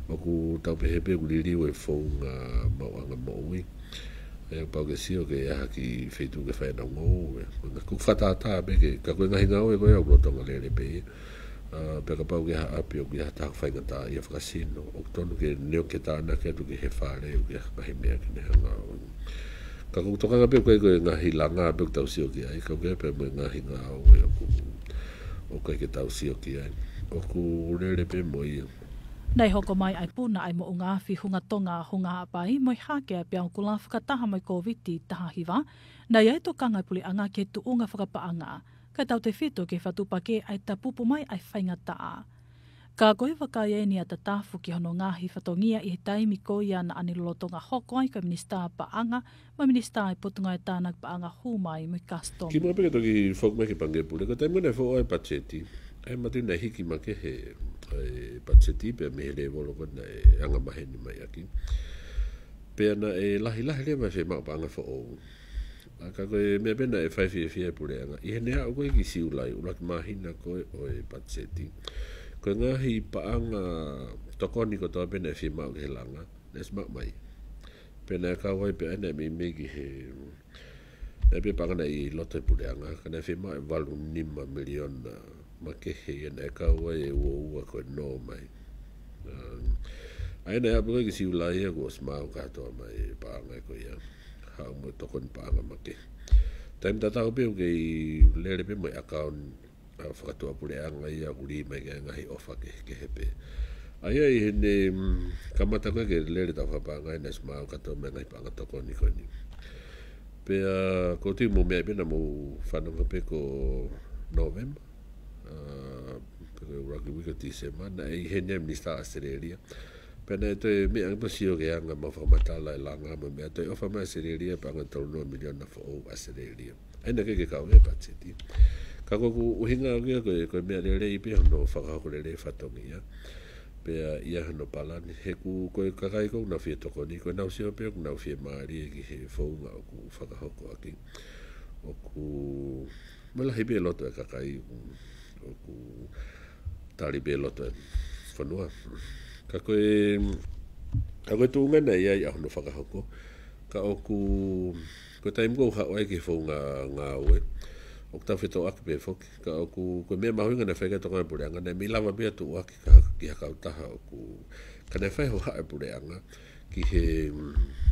ʻoku tau pehē pē ʻoku liliu e founga maʻuʻanga moʻui. ʻA ia pau ke sio ki ha kiʻi feituʻu ke fai ʻenau ngoue. Ko e fakatātā pē ke, ka ko e ngaahi ngāue ko ia ʻoku lolotonga lele pē ia. ʻA, pea kapau ʻoku ʻi ai ha ʻapi ʻoku ʻi ai ha taha faingataʻaʻia fakasino, ʻoku tonu ke ne ō ke tānaki atu ki he fale ʻoku ʻi ai ha ngaahi meʻa ke ne hanga ʻo. Ka ʻoku tokanga pē ʻoku ʻikai ko e ngaahi langa pē ʻoku tau sio ki ai, ka ʻoku ʻi ai pē mo e ngaahi ngāue ʻoku, ʻoku ʻikai ke tau sio ki ai. ʻOku lele pē mo ia. Naʻe hoko mai ʻa e puna ʻa e moʻunga afi Hunga Tonga, Hunga Haʻapai, mo e hake ʻa e peau kula fakataha mo e Kōviti taha hiva, naʻe ʻi ai e tokanga ʻa e puleʻanga ki he tuʻunga fakapaʻanga, kae tautefito ki he fakatuʻupakē ʻa e tapupu mai ʻa e faingataʻa. Ka ko e vakai eni ʻa Tatafu ki hono ngaahi fatongia ʻi he taimi ko ia naʻa ne lolotonga hoko ai ko e Minisitā Paʻanga mo e Minisitā ʻi he Potungāue Tānaki Paʻanga, Hū Mai mo e Kasitomu. Kimuʻa pē ke toki foki mai ki he Pangikē Pule, ko e taimi naʻe foʻou ai e patiseti, ʻa e mati naʻe hiki makehe ʻa e patiseti pea mei he lēvolo ko ē naʻe angamaheni mai ʻaki. Pea naʻe lahilahi leva e fiemaʻu paʻanga foʻou. ʻA, ka ko e meʻa pē naʻe fai fiefia e puleʻanga ʻi heʻene aʻu ko ē ki Siulai, ʻuluaki māhina ko ē ʻo e patiseti, ko e ngaahi paʻanga tokoni kotoa pē naʻe fiemaʻu ke langa, naʻe ʻosi maʻu mai. Pea naʻe kau ai pē ʻa e, naʻe meimei ki he, naʻe pē paʻanga naʻe ʻi loto e puleʻanga, ka naʻe fiemaʻu e valu nima miliona makehe ia, naʻe kau ai e uaua ko ē nō mai. Um, ʻa ia naʻe aʻu pē ko ē ki Siulai ia kuo ʻosi maʻu kātoa mai e paʻanga ko ia. Haʻu mo e tokoni paʻanga makehe. Taimi tatau pē ʻoku kei lele pē mo e ʻakauni, ʻa, fakatuʻapuleʻanga ia ʻoku lī mai ki ai e ngaahi ʻofa kehekehe pē. ʻA ia ʻi heʻene, mm, kamata ko ē ke lele e tau fakapaʻanga ia, naʻe ʻosi maʻu kātoa mai e ngaahi paʻanga tokoni ko eni. Pea ko e taimi mou meʻa ai pē naʻa mou fanongo pē ko Nōvema, ʻa, pē ko e ʻuluaki uike ʻo Tīsema, naʻe ʻi heni e Minisitā ʻAositelēlia. Pea naʻe toe meʻa ange pē ʻo sio ki he anga mo e fakamatala e langa mo e meʻa, toe ʻofa mai ʻAositelēlia paʻanga tolu noa miliona foʻou ʻAositelēlia. ʻA ia naʻe ʻikai ke kau ia he patiseti. Ka ko ʻeku ʻuhinga ʻaʻaku ia ko e, ko e meʻa lelei pē hono fakahoko lelei e fatongia. Pea ʻi ai hono palani, he ʻoku, ko e kakai ko ē ʻoku nau fie tokoni, ko ʻenau sio pē ʻoku nau fiemālie ki he founga ʻoku fakahoko ʻaki. ʻOku, mo e lahi pē loto e kakai ʻoku, ʻoku tali pē loto e fonua. Ka ko e, ka ko e tuʻunga naʻe ʻi ai ʻa hono fakahoko. Ka ʻoku, ko e taimi ko ē ʻoku haʻu ai ki he founga ngāue, ʻoku tau fetōʻaki pē foki. Ka ʻoku, ko e meʻa mahuʻinga naʻe fai ki ai e tokanga e puleʻanga, naʻe mei lava pē ia ʻo tuʻuaki ki ha, ki ha kautaha ʻoku, ka naʻe fai e hohaʻa e puleʻanga ki he,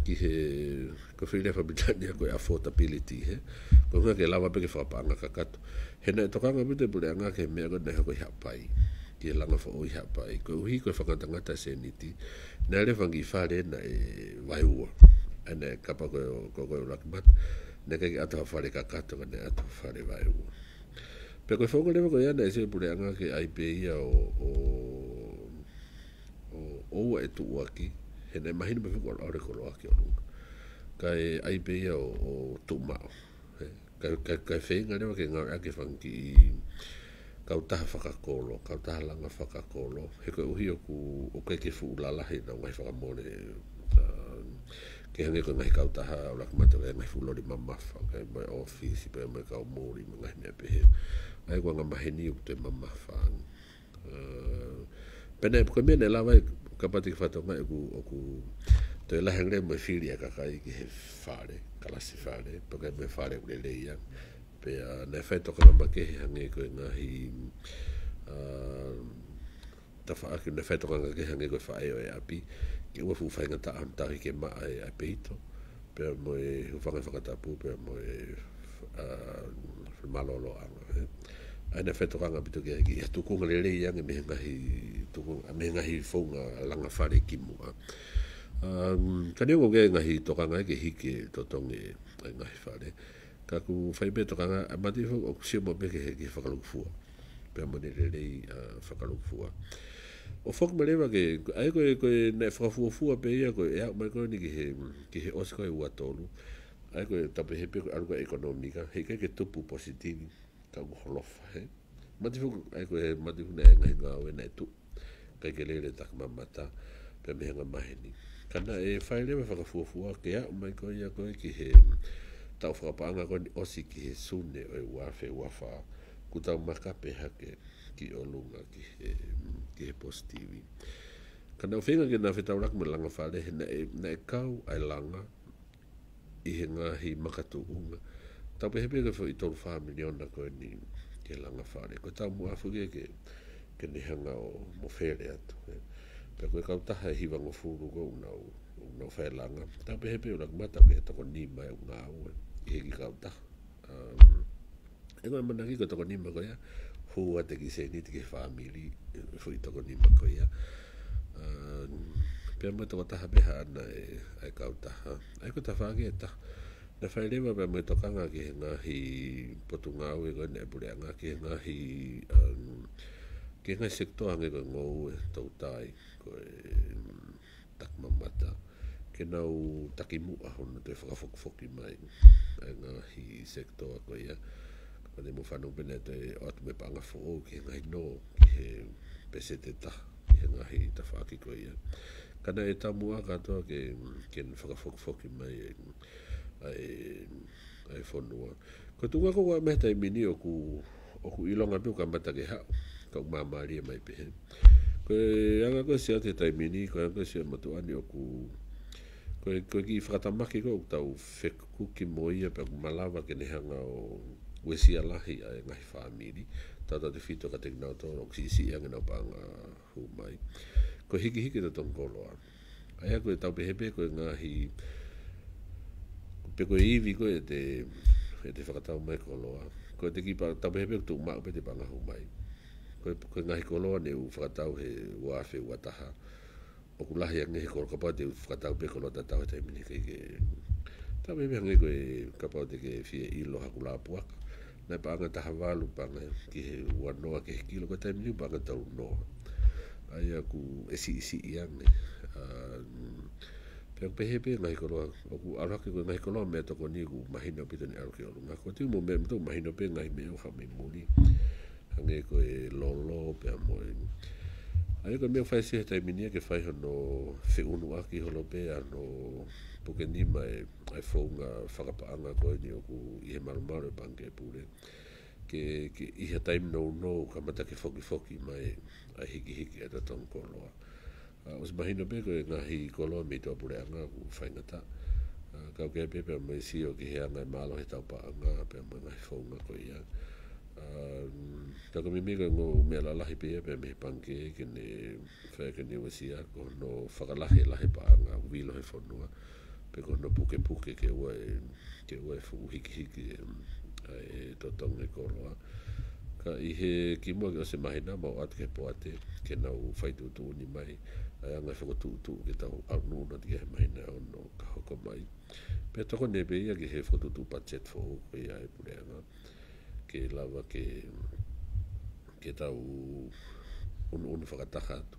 ki he, ko e foʻi lea faka-Pilitānia ko e affordability, he ko e ʻuhinga ke lava pē ke fakapaʻanga kakato. He naʻe tokanga ʻaupito e puleʻanga ki he meʻa ko ē naʻe hoko ʻi Haʻapai, ki he langa foʻou ʻi Haʻapai, koeʻuhi ko e fakangatangata e sēniti. Naʻe lele e fanga kiʻi fale naʻe vaeua. ʻA ia naʻe, kapau ko e, ko e, ko e ʻuluaki mata, naʻe ʻikai ke ʻatu ha fale kakato ka naʻe ʻatu ha fale vaeua. Pea ko e founga leva ko ia naʻe sio e puleʻanga ke ʻai pē ia ʻo, ʻo, ʻo ʻoua ʻe tuʻuaki, he naʻe mahino pē foki ʻoku ʻalu e koloa ki ʻolunga. Kae ʻai pē ia ʻo, ʻo tuʻu maʻu. He, kae, kae, kae feinga leva ke ngāueʻaki e fanga kiʻi kautaha fakakolo, kautaha langa fakakolo. He koeʻuhi ʻoku, ʻoku ʻikai ke fuʻu lalahi ʻenau ngaahi fakamole, ʻa, ke hangē ko e ngaahi kautaha ʻuluaki mata, ko e ngaahi fuʻu loli mamafa, kae mo e ʻōfisi, pea mo e kau muli, mo e ngaahi meʻa pehē. ʻA ia ʻoku angamaheni ʻoku toe mamafa ange. ʻA, pea naʻe, ko e meʻa naʻe lava ai, kapau te ke fakatokangaʻi ʻoku, ʻoku toe lahi ange leva mo e fili ʻa e kakai ki he fale, kalasi fale, pea ko e meʻa fale ʻoku lelei ia. Pea naʻe fai e tokanga makehe hangē ko e ngaahi, ʻa, tafaʻaki naʻe fai e tokanga makehe hangē ko e faʻē ʻo e ʻapi, ke ʻoua ʻe fuʻu faingataʻa hono tauhi ke maʻa e ʻapipeito, pea mo e hūfanga he fakatapu, pea mo e, ʻa, mālōlōʻanga, ē. ʻA ia naʻe fai e tokanga ʻaupito ki ai, ki he tukunga lelei ange mei he ngaahi tukunga, mei he ngaahi founga langa fale kimuʻa. Um, ka neongo e ngaahi tokanga ia ke hiki e totongi e ngaahi fale, ka ʻoku fai pē e tokanga, ʻa, mati fo, ʻoku sio maʻu pē ki he, ki he fakalūkufua. Pea mo ʻene lelei, ʻa, fakalūkufua. ʻO foki mai leva ki he, ʻa ia ko e, ko e naʻe fakafuofua pē ia ko e aʻu mai ko eni ki he, ki he ʻosi ko ē ʻe ua tolu. ʻA ia ko e tau pehē pē ko e ʻalu ko ē ʻekonōmika, heʻikai ke tupu positivi, ka ʻoku holofa, he. Mati fo, ʻa ia ko e mati fo naʻe ngaahi ngāue naʻe tuʻu. ʻIkai ke lele e takimamata, pea mei he angamaheni. Ka naʻe fai leva e fakafuofua ke aʻu mai ko ia ko ē ki he taʻu fakapaʻanga ko eni ʻosi ki he Sune ʻo e ua afe ua fā, kuo tau makape hake ki ʻolunga ki he, ki he positivi. Ka naʻe feinga ke na fetaulaki mo e langa fale, he naʻe, naʻe kau ʻa e langa ʻi he ngaahi makatuʻunga. Tau pehē pē ko e foʻi tolu fā miliona ko eni ki he langa fale. Ko e taumuʻa foki ia ke, ke ne hanga ʻo mofele atu, ē. Pea ko e kautaha ʻe hivangofulu ko ē ʻoku nau, ʻoku nau fai e langa. Tau pehē pē ʻuluaki mata ʻoku ʻi ai e toko nima ʻoku ngāue ʻi he kiʻi kautaha. Um, ʻa ia ko e ʻamanaki ko e toko nima ko ia, hū atu e kiʻi sēniti ki he fāmili, e foʻi toko nima ko ia. Um, pea mo e tokotaha pē haʻana e, ʻa e kautaha. ʻA ia ko e tafaʻaki ʻe taha. Naʻe fai leva pea mo e tokanga ki he ngaahi potungāue ko ē ʻa e puleʻanga, ki he ngaahi, um, ki he ngaahi sekitoa hangē ko e ngoue, toutai, ko e, um, takimamata, ke nau takimuʻa hono toe fakafokifoki mai ʻa e ngaahi sekitoa ko ia. Kapau te mou fanongo pē naʻe toe ʻoatu mo e paʻanga foʻou ki he ngaahi nō, ki he peseti ʻe taha, ki he ngaahi tafaʻaki ko ia. Ka naʻe taumuʻa kātoa ke, ke fakafokifoki mai e, ʻa e, ʻa e fonua. Ko e tuʻunga ko ē ʻa e meʻa he taimi ni ʻoku, ʻoku ʻilonga pē ʻoku kamata ke haʻu, ka ʻoku māmālie mai pē he. Ko e anga ko ē ʻo e ʻasi atu he taimi ni, ko e anga ko ē ʻo e ʻasi atu motuʻa ni ʻoku, ko e, ko e kiʻi fakatamaki ko ē ʻoku tau fekuki mo ia pea ʻoku malava ke ne hanga ʻo uesia lahi ʻa e ngaahi fāmili, tautautefito kiate kinautolu ʻoku siʻisiʻi ange ʻenau paʻanga hū mai. Ko e hikihiki ʻa e totongi koloa. ʻA ia ko e tau pehē pē ko e ngaahi, pe ko e ivi ko ē ʻete, ʻete fakatau mai koloa. Ko e te kiʻi pa-, tau pehē pē ko e tuʻu maʻu pē ʻete paʻanga hū mai. Ko e, ko e ngaahi koloa ne u fakatau he ua afe ua taha. ʻOku lahi ange he koloa kapau te u fakatau pē koloa tatau he taimi ni, ʻikai ke. Tau pehē pē hangē ko e kapau te ke fie ʻilo haku lāpuaka. Naʻe paʻanga taha valu paʻanga ki he ua noa ki he kilo, ko e taimi ni paʻanga tolu noa. ʻA ia ʻoku siʻisiʻi ange. Um, pea ʻoku pehē pē ngaahi koloa, ʻoku ʻalu hake ko e ngaahi koloa meʻatokoni ʻoku mahino ʻaupito ʻene ʻalu ki ʻolunga. Ko e tuʻu mo e meʻa, ʻoku mahino pē ngaahi meʻa ʻoku hā mei muli. Hangē ko e lolo pea mo e. ʻA ia ko e meʻa ʻoku fai ʻe he ʻasi atu he taimi ni ia ke fai hono feʻunuʻaki holo pē ʻa hono puke nima e, ʻa e founga fakapaʻanga ko eni ʻoku ʻi he malumalu ʻa e Pangikē Pule. Ke, ke ʻi he taimi nounou kamata ke fokifoki mai ʻa e hikihiki ʻa e totongi koloa. ʻA, ʻosi mahino pē ko e ngaahi koloa mei tuʻapuleʻanga ʻoku faingataʻa. ʻA, kau kehe pē pea mo e sio ki he anga e mālohi ʻetau paʻanga pea mo e ngaahi founga ko ia. ʻA, ka ko e meimei ko e ongo meʻa lalahi pē ia pea mei he Pangikē ke ne fai ke ne uesia ko hono fakalahi e lahi e paʻanga ʻoku ʻilo he fonua. Pe ko hono pukepuke ke ua e, ke ua e fuʻu hikihiki e, ʻa e totongi koloa. Ka ʻi he kimuʻa ke ʻosi e māhina mau ʻoatu ki he poate, ke nau fai tuʻutuʻuni mai, ʻa e anga e fakatuʻutuʻu ke tau ʻalu ʻo nau tiki he māhina ʻe ono ka hoko mai. Pea tokoni pē ia ki he fakatuʻutuʻu patiseti foʻou ko ia ʻa e puleʻanga. Ke lava ke, ke tau unuunu fakataha atu.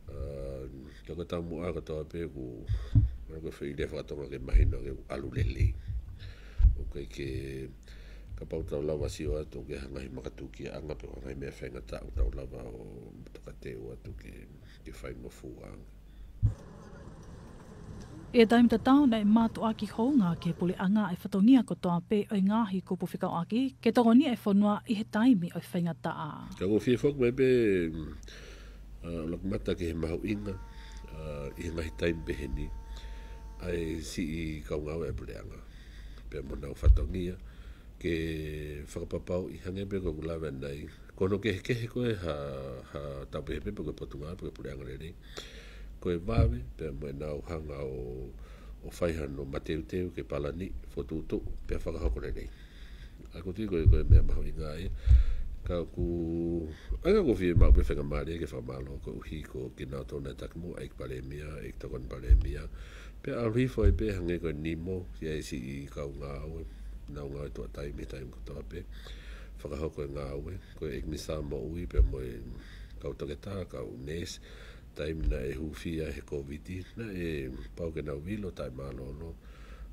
ʻA, ka ko e taumuʻa kātoa pē ʻoku, ʻoku fai leva fakatonga ke mahino ke ʻalu lelei. ʻOku ʻikai ke, kapau te tau lava sio atu ki he ngaahi makatuʻunga pe ko e ngaahi meʻa faingataʻa ʻoku tau lava ʻo tokateu atu ke, ke faingofua ange. ʻI he taimi tatau naʻe mātuʻaki hounga ki he puleʻanga ʻa e fatongia kotoa pē ʻo e ngaahi kupu fekauʻaki ke tokoniʻi e fonua ʻi he taimi ʻo e faingataʻa. Ka ʻoku ou fie foki mai pē, mm, ʻa, ʻuluaki mata ki he mahuʻinga, ʻa, ʻi he ngaahi taimi pehē ni, ʻa e siʻi kau ngāue ʻa e puleʻanga. Pea mo honau fatongia, ke fakapapauʻi hangē pē ko ʻeku lave ʻanenai. Ko hono kehekehe ko ē ha, ha tau pehē pē pe ko e potungāue pe ko e puleʻanga lelei. Ko e vave, pea mo ʻenau hanga ʻo, ʻo fai hano mateuteu ke palani, fokotuʻutuʻu, pea fakahoko lelei. ʻA ia ʻoku ou tui ko e, ko e meʻa mahuʻinga ia. Ka ʻoku, ʻa ia ʻoku ou fiemaʻu pē faingamālie ke fakamālō koeʻuhi ko kinautolu naʻe takimuʻa, ʻEiki Palēmia, ʻEiki Tokoni Palēmia. Pea ʻalu hifo ai pē hangē ko e nimo, ʻi ai siʻi kau ngāue, nau ngāue tuʻa taimi, taimi kotoa pē. Fakahoko e ngāue, ko e ʻEiki Minisitā Moʻui, pea mo e kau toketā, kau neesi, taimi naʻe hūfia he Kōviti, naʻe pau ke nau ʻilo, taʻemālōlō.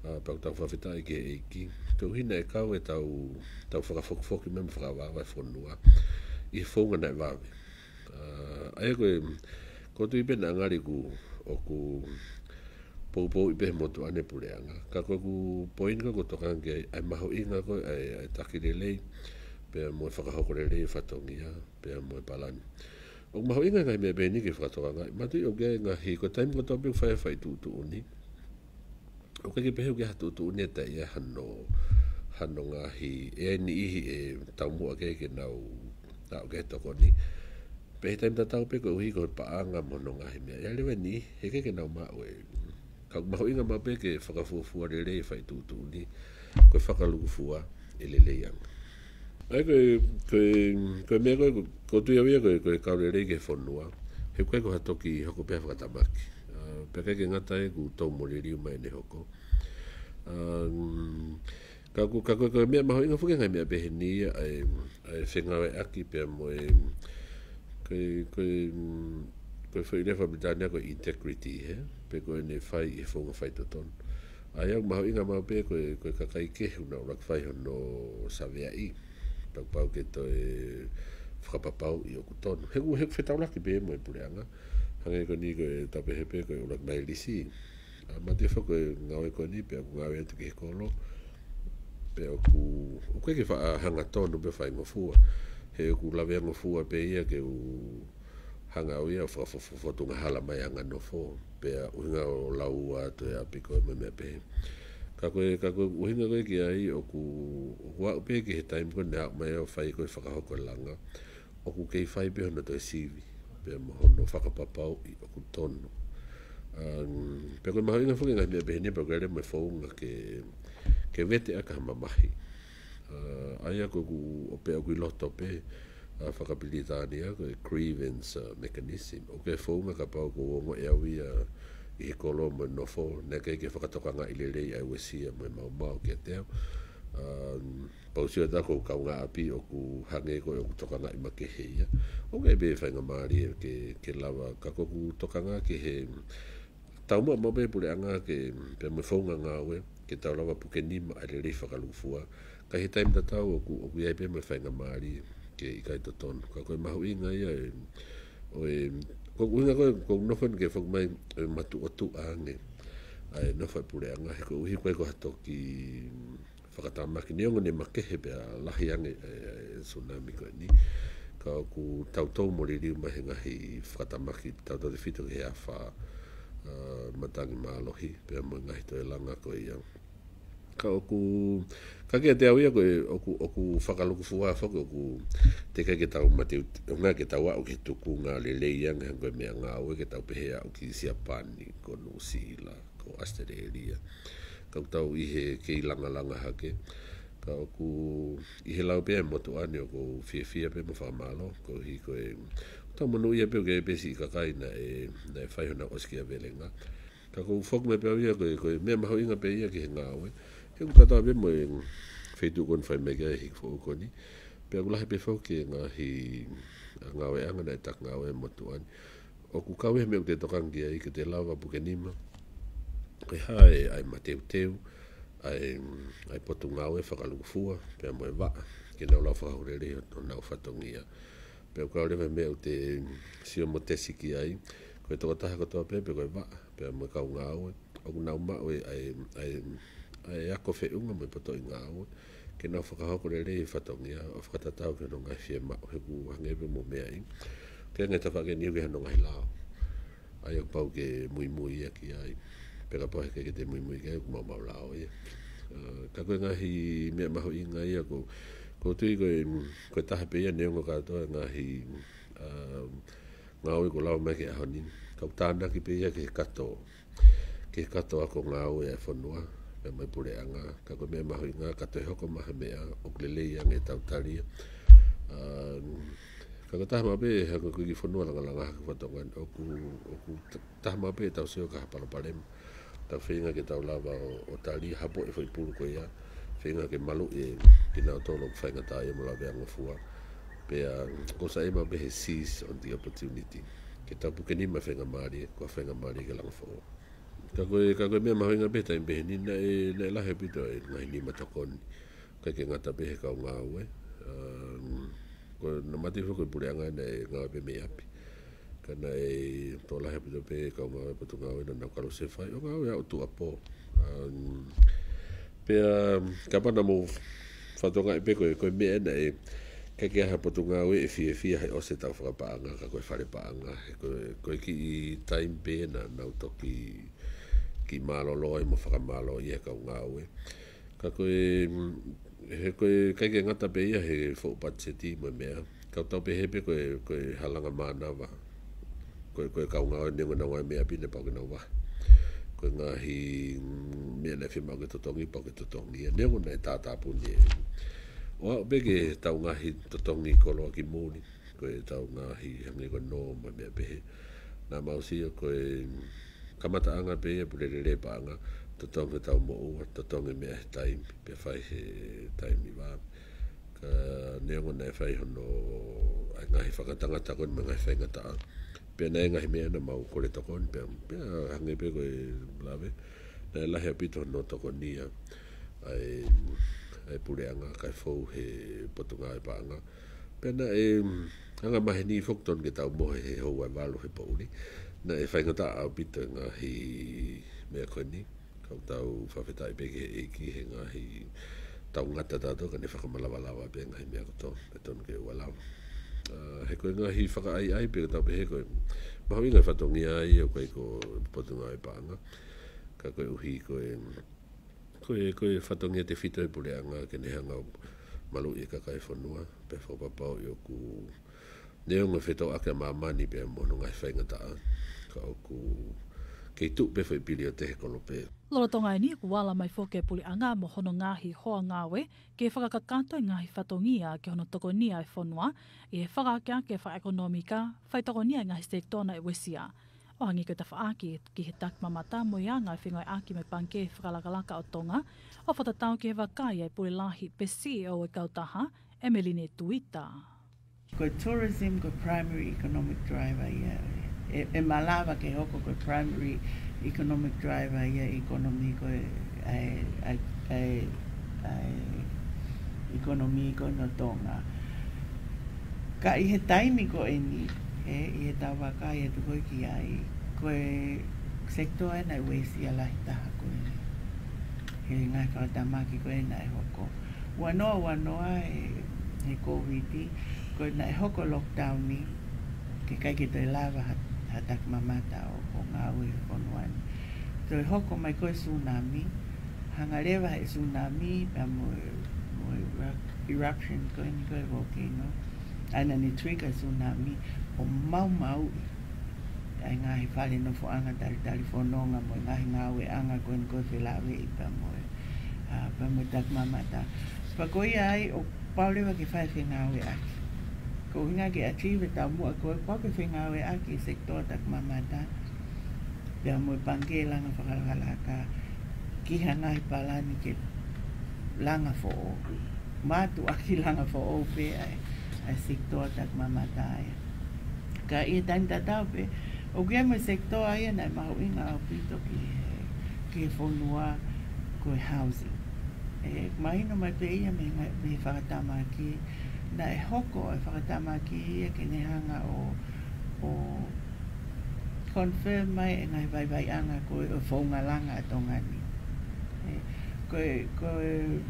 ʻA, pea ʻoku tau fakafetaʻi ki he ʻEiki. Koeʻuhi naʻe kau ʻetau, tau fakafokifoki mai mo fakaʻaoʻao e fonua. ʻI he founga naʻe vave. ʻA, ʻa ia ko e, ʻoku ou tui pē naʻa ngali ʻoku, ʻoku poupouʻi pē he motuʻa ni e puleʻanga. Ka ko ʻeku poini ko ē ʻoku ou tokanga ki ai, ʻa e mahuʻinga ko ē, ʻa e, ʻa e taki lelei, pea mo e fakahoko lelei e fatongia, pea mo e palani. ʻOku mahuʻinga e ngaahi meʻa pehē ni ke fakatokangaʻi. Manatuʻi ʻoku ʻi ai e ngaahi, ko e taimi kotoa pē ʻoku fai, fai tuʻutuʻuni. ʻOku ʻikai ke pehē ʻoku ʻi ai ha tuʻutuʻuni ʻe taʻe ʻi ai hano, hano ngaahi, ʻe ʻi ai e niʻihi ʻe taumuʻa ke, ke nau, ʻa, ʻoku ʻikai tokoni. Pea ʻi he taimi tatau pē koeʻuhi ko e paʻanga mo hono ngaahi meʻa. ʻE ʻi ai leva e niʻihi, heʻikai ke nau maʻu e. Ka ʻoku mahuʻinga maʻu pē ke fakafuofua lelei e fai tuʻutuʻuni, ko e fakalūkufua ʻe lelei ange. ʻA ia ko e, ko e, ko e meʻa ko ē, ʻoku ou tui au ia ko e, ko e kau lelei ki he fonua. He ʻoku ʻikai ko ha toki hoko pē ha fakatamaki. ʻA, pea ʻikai ke ngata ai ʻoku tau mo liliu mai ʻene hoko. Um, ka ko, ka ko, ko e meʻa mahuʻinga foki he ngaahi meʻa pehē ni ia, ʻa e, ʻa e fengāueʻaki pea mo e, ko e, ko e, mm, ko e foʻi lea fakapilitānia ko e integrity, he? Pe ko ʻene fai ʻi he founga faitotonu. ʻA ia ʻoku mahuʻinga maʻu pē ko e, ko e kakai kehe ʻoku nau ʻuluaki fai hono saveaʻi. Pea pau ke toe fakapapauʻi ʻoku tonu. He ʻoku, he ʻoku fetaulaki pē mo e puleʻanga. Hangē ko eni ko e tau pehē pē ko e ʻuluaki mai lisi. ʻA, mate foki ko e ngāue ko eni pea ʻoku ngāue atu ki he kolo. Pea ʻoku, ʻoku ʻikai ke faʻa hangatonu pē faingofua. He ʻoku laveangofua pē ia ke u hanga au ia ʻo fakafofotunga hala mai anga nofo. Pea ʻuhinga ʻo lau atu e ʻapi ko e meʻa pehē. Ka ko e, ka ko e ʻuhinga ko ē ki ai ʻoku, ʻoku aʻu pē ki he taimi ko ē naʻe aʻu mai ʻo fai ko e fakahoko e langa. ʻOku kei fai pē hono toe sivi, pea mo hono fakapapauʻi ʻoku tonu. Um, pea ko e mahuʻinga foki ngaahi meʻa pehē ni pea ko e lea mo e founga ke, ke vete ʻaki ha mamahi. Uh, ʻa ia ko ʻeku, ʻo pea ʻoku ʻi loto pē, uh, fakapilitānia ko e grievance, uh, mechanism. ʻOku ke founga kapau ʻoku ongoʻi au ia ʻi he kolo mo e nofo, naʻe ʻikai ke fakatokangaʻi lelei ʻa e uesia mo e maumau kiate au. Um, pea ʻoku ou sio atu ko e kaungāʻapi ʻoku hangē ko ē ʻoku tokangaʻi makehe ia. ʻOku ʻi ai pē faingamālie ke, ke lava, ka ko ʻeku tokanga ki he taumuʻa maʻu pē puleʻanga ke, pea mo e founga ngāue, ke tau lava puke nima ʻa e lelei fakalūkufua. Ka ʻi he taimi tatau ʻoku, ʻoku ʻi ai pē mo e faingamālie ke ʻikai totonu. Ka ko e mahuʻinga ia e, ʻo e, ko e ʻuhinga ko ē, ko e nofo ni ke foki mai e matuʻotuʻa ange ʻa e nofo e puleʻanga, he koeʻuhi ko e ko ha toki fakatamaki neongo ne makehe pea lahi ange e, e tsunami ko eni. Ka ʻoku tau tau mo liliu mai he ngaahi fakatamaki tautautefito ki he afā, uh, matangi mālohi, pea mo e ngaahi toe langa ko ia. Ka ʻoku, ka kiate au ia ko e, ʻoku, ʻoku fakalūkufua foki ʻoku teʻeki ke tau mate, ʻuhinga ke tau aʻu ki he tukunga lelei ange hangē ko e meʻa ngāue ke tau pehē aʻu ki Siapani, ko Nuʻusila, ko ʻAositelēlia. Ka ʻoku tau ʻi he kei langalanga hake. Ka ʻoku ʻi he lau pē ʻa e motuʻa ni ʻoku ou fiefia pē mo fakamālō, koeʻuhi ko e, tau monūʻia pē ʻoku ʻi ai pē siʻi kakai naʻe, naʻe fai honau ʻosikiavelenga. Ka ʻoku ou foki mai pē au ia ko e, ko e meʻa mahuʻinga pē ia ki he ngāue. He ʻoku kātoa pē mo e feituʻu ko eni fai mai ki ai e hiki foʻou ko eni. Pea ʻoku lahi pē foki e ngaahi ngāueʻanga naʻe taki ngāue motuʻa ni. ʻOku kau ia he meʻa ʻoku te tokanga ki ai ke te lava puke nima. Ko e hā e, ʻa e mateuteu, ʻa e, ʻa e potungāue fakalūkufua, pea mo e vaʻa, ke nau lava fakahoko lelei honau fatongia. Pea ʻoku kau leva he meʻa ʻoku te sio mo tesi ki ai, ko e tokotaha kotoa pē, pe ko e vaʻa, pea mo e kau ngāue, ʻoku nau maʻu e, ʻa e, ʻa e, ʻa e ako feʻunga mo e potoʻi ngāue, ke nau fakahoko lelei e fatongia, ʻo fakatatau ki hono ngaahi fiemaʻu, he ʻoku hangē pē mo e meʻa ʻi. Ke ngaahi tafaʻaki ni ʻoku ʻi ai hono ngaahi lao. ʻA ia ʻoku pau ke muimui ia ki ai. Pea kapau heʻikai ke te muimui ki ai, ʻoku maumau lao ia. Uh, ka ko e ngaahi meʻa mahuʻinga ia ko, ʻoku ou tui ko e, ko e taha pē ia neongo kātoa e ngaahi, um, ngāue ʻoku lava mai ki he ʻaho ni. Ka ʻoku tānaki pē ia ki he kato, ki he kato ako ngāue ʻa e fonua, pea mo e puleʻanga. Ka ko e meʻa mahuʻinga, ka toe hoko mai ha meʻa, ʻoku lelei ange ʻetau tali ia. Um, ka ko e taha maʻu pē, ha ko e kiʻi fonua langalanga hake fatongia ni, ʻoku, ʻoku t-, taha maʻu pē ʻetau sio ki ha palopalema. Tau feinga ke tau lava ʻo, ʻo tali hapo e foʻi pulu ko ia. Feinga ke maluʻi e kinautolu ʻoku faingataʻaʻia mo laveangofua. Pea, ʻoku ou saiʻia maʻu pē he seize on the opportunity. Ke tau puke nima faingamālie, ko e faingamālie ke langa foʻou. Ka ko e, ka ko e meʻa mahuʻinga pē taimi pehē ni naʻe, naʻe lahi ʻaupito e ngaahi nima tokoni. ʻIkai ke ngata pē he kau ngāue. Um, ko e naʻe mate foki ko e puleʻanga naʻe ngāue pē mei ʻapi. Ka naʻe tokolahi ʻaupito pē kau ngāue potungāue naʻa nau kalo se fai ʻo ngāue ʻo tuʻuapō. Um, pea, um, kapau naʻa mou fakatokangaʻi pē ko e, ko e meʻa naʻe, ʻikai ke ʻi ai ha potungāue ʻe fiefia he ʻosi ʻetau fakapaʻanga, ka ko e fale paʻanga. He ko e, ko e kiʻi taimi pē naʻa nau toki kiʻi mālōlō ai mo fakamālō ia he kau ngāue. Ka ko e, he ko e ʻikai ke ngata pē ia he foʻu patiseti mo e meʻa. Ka ʻoku tau pehē pē ko e, ko e halanga mānava. Ko e, ko e kau ngāue neongo naʻa nau ngāue mei ʻapi naʻe pau ke nau vahe. Ko e ngaahi, mm, meʻa naʻe fiemaʻu ke totongi, pau ke totongi. Ia neongo naʻe tātāpuni. ʻO aʻu pē ki heʻetau ngaahi totongi koloa ki muli. Ko ʻetau ngaahi hangē ko e nō mo e meʻa pehē. Naʻa mau sio ko e kamataʻanga pē ia pule lele paʻanga. totongi ʻetau moʻua, totongi meʻa he taimi, pea fai he taimi vave. Ka neongo naʻe fai hono ʻai ngaahi fakatangata ko eni mo e ngaahi faingataʻa. Pea naʻe ngaahi meʻa naʻa mau kole tokoni, pea, pea hangē pē ko e lave. Naʻe lahi ʻaupito hono tokonia ʻa e, ʻa e puleʻanga kae fou he Potungāue Paʻanga. Pea naʻe, mm, anga maheni foki tonu ke tau mohe he houa ʻe valu he poʻuli. Naʻe faingataʻa ʻaupito e ngaahi meʻa ko eni. Ka ʻoku tau fakafetaʻi pē ki he ʻEiki he ngaahi tau ngata tautolu ka ne fakamalavalava pē ngaahi meʻa kotoa, pea tonu ke ʻoua lava. ʻA, he ko e ngaahi fakaʻaiʻai pē ka tau pehē ko e mahuʻinga e fatongia ia ʻoku ʻikai ko Potungāue Paʻanga. Ka koeʻuhi ko e, ko e, ko e fatongia tefito e puleʻanga ke ne hanga ʻo maluʻi e kakai e fonua, pea fakapapauʻi ʻoku neongo e fetōʻaki ʻa māmani pea mo hono ngaahi faingataʻa, ka ʻoku kei tuʻu pē foʻi piliote he kolope. Lolotonga eni, kuo ala mai foki e puleʻanga mo hono ngaahi hoa ngāue ke fakakakato e ngaahi fatongia ki hono tokonia e fonua ʻi he fakaakeake fakaʻekonōmika, faitokonia e ngaahi sekitoa naʻe uesia. ʻO hangē ko e tafaʻaki ki he takimamata mo e anga e fengāueʻaki mo e Pangikē Fakalakalaka ʻo Tonga, ʻo fakatatau ki he vakai ʻa e pule lahi pe C E O e kautaha, ʻEmeline Tuita. Ko e tourism ko e primary economic driver ia. ʻE, ʻe malava ke hoko ko e primary economic driver ia ʻi he economy ko ē, ʻa e, ʻa e, ʻa e, ʻa e economy ko ē ʻo Tonga. Ka ʻi he taimi ko eni, ē, ʻi heʻetau vakai atu ko ē ki ai, ko e sekitoa ē naʻe uesia lahi taha ko ē he ngaahi fakatamaki ko ē naʻe hoko. Ua noa, ua noa e, he Covid, ko e naʻe hoko lockdown ni, ke ʻikai ke toe lava ha, ha takimamata ʻo, ʻo ngāue he fonua ni. Toe hoko mai ko e tsunami, hanga leva he tsunami, pea mo e, mo e eru-, eruption ko eni ko e volcano, ʻa ia naʻa ne trigger e tsunami, ʻo maumauʻi ʻa e ngaahi fale nofoʻanga, talitali fononga mo e ngaahi ngāueʻanga ko eni ko e felāveʻi pea mo e, ʻa, pea mo e takimamata. Pea ko ia ai ʻoku pau leva ke fai e fengāueʻaki. Ko e ʻuhinga ke achieve e taumuʻa ko ē, pau ke fengāueʻaki e sekitoa takimamata pea mo e Pangikē Langa Fakalakalaka ki ha ngaahi palani ke langa foʻou. Mātuʻaki langa foʻou pē ʻa e, ʻa e sekitoa takimamata ia. Ka ʻi he taimi tatau pē, ʻoku ʻi ai mo e sekitoa ia naʻe mahuʻinga ʻaupito ki he, ki he fonua ko e housing. ʻE mahino mai pē ia mei he, mei he fakatamaki, naʻe hoko e fakatamaki ia ke ne hanga ʻo, ʻo confirm mai e ngaahi vaivaiʻanga ko ē ʻo e founga langa ʻa Tonga ni. ʻE, ko e, ko e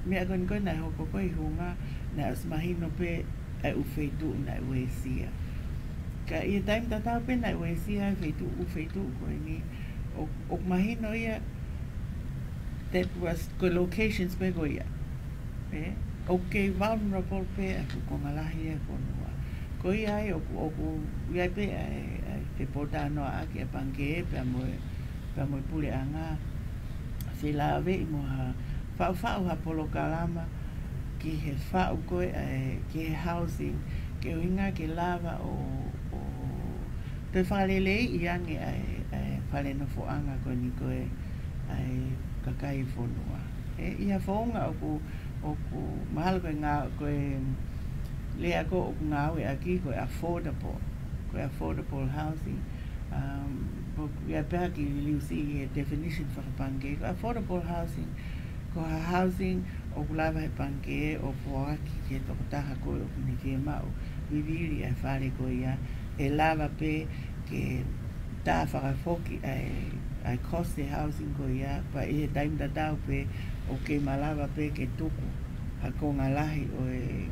meʻa ko eni ko ē naʻe hoko ko ē ʻi Hunga, naʻe ʻosi mahino pē ʻa e ʻū feituʻu naʻe uesia. Ka ʻi he taimi tatau pē naʻe uesia e feituʻu, ʻū feituʻu ko eni, ʻo, ʻoku mahino ia, that was ko e locations pē ko ia. ʻE, ʻoku kei vulnerable pē ʻa e fuʻu konga lahi ʻa e fonua. Ko ia ai ʻoku, ʻoku ʻi ai pē ʻa e, ʻa e fepōtalanoaʻaki ʻa e Pangikē pea mo e, pea mo e puleʻanga, felāveʻi mo ha, faʻufaʻu ha polokalama ki he faʻu ko ē, ʻa e, ki he housing, ke ʻuhinga ke lava ʻo, ʻo toe fakaleleiʻi ange ʻa e, ʻa e fale nofoʻanga ko eni ko ē ʻa e kakai e fonua. ʻE, ʻi ha founga ʻoku, ʻoku mahalo ko e ngā-, ko e lea ko ē ʻoku ngāueʻaki ko e affordable, ko e affordable housing. Um, ʻoku ʻi ai pē ha kiʻi liliu siʻi he definition fakapangikē. Ko e affordable housing, ko ha housing ʻoku lava he pangikē ʻo foaki ki he tokotaha ko ē ʻoku ne fiemaʻu vivili ʻa e fale ko ia, ʻe lava pē ke tā fakafoki ʻa e, ʻa e cost e housing ko ia, pea ʻi he taimi tatau pē ʻoku kei malava pē ke tuku ha konga lahi ʻo e,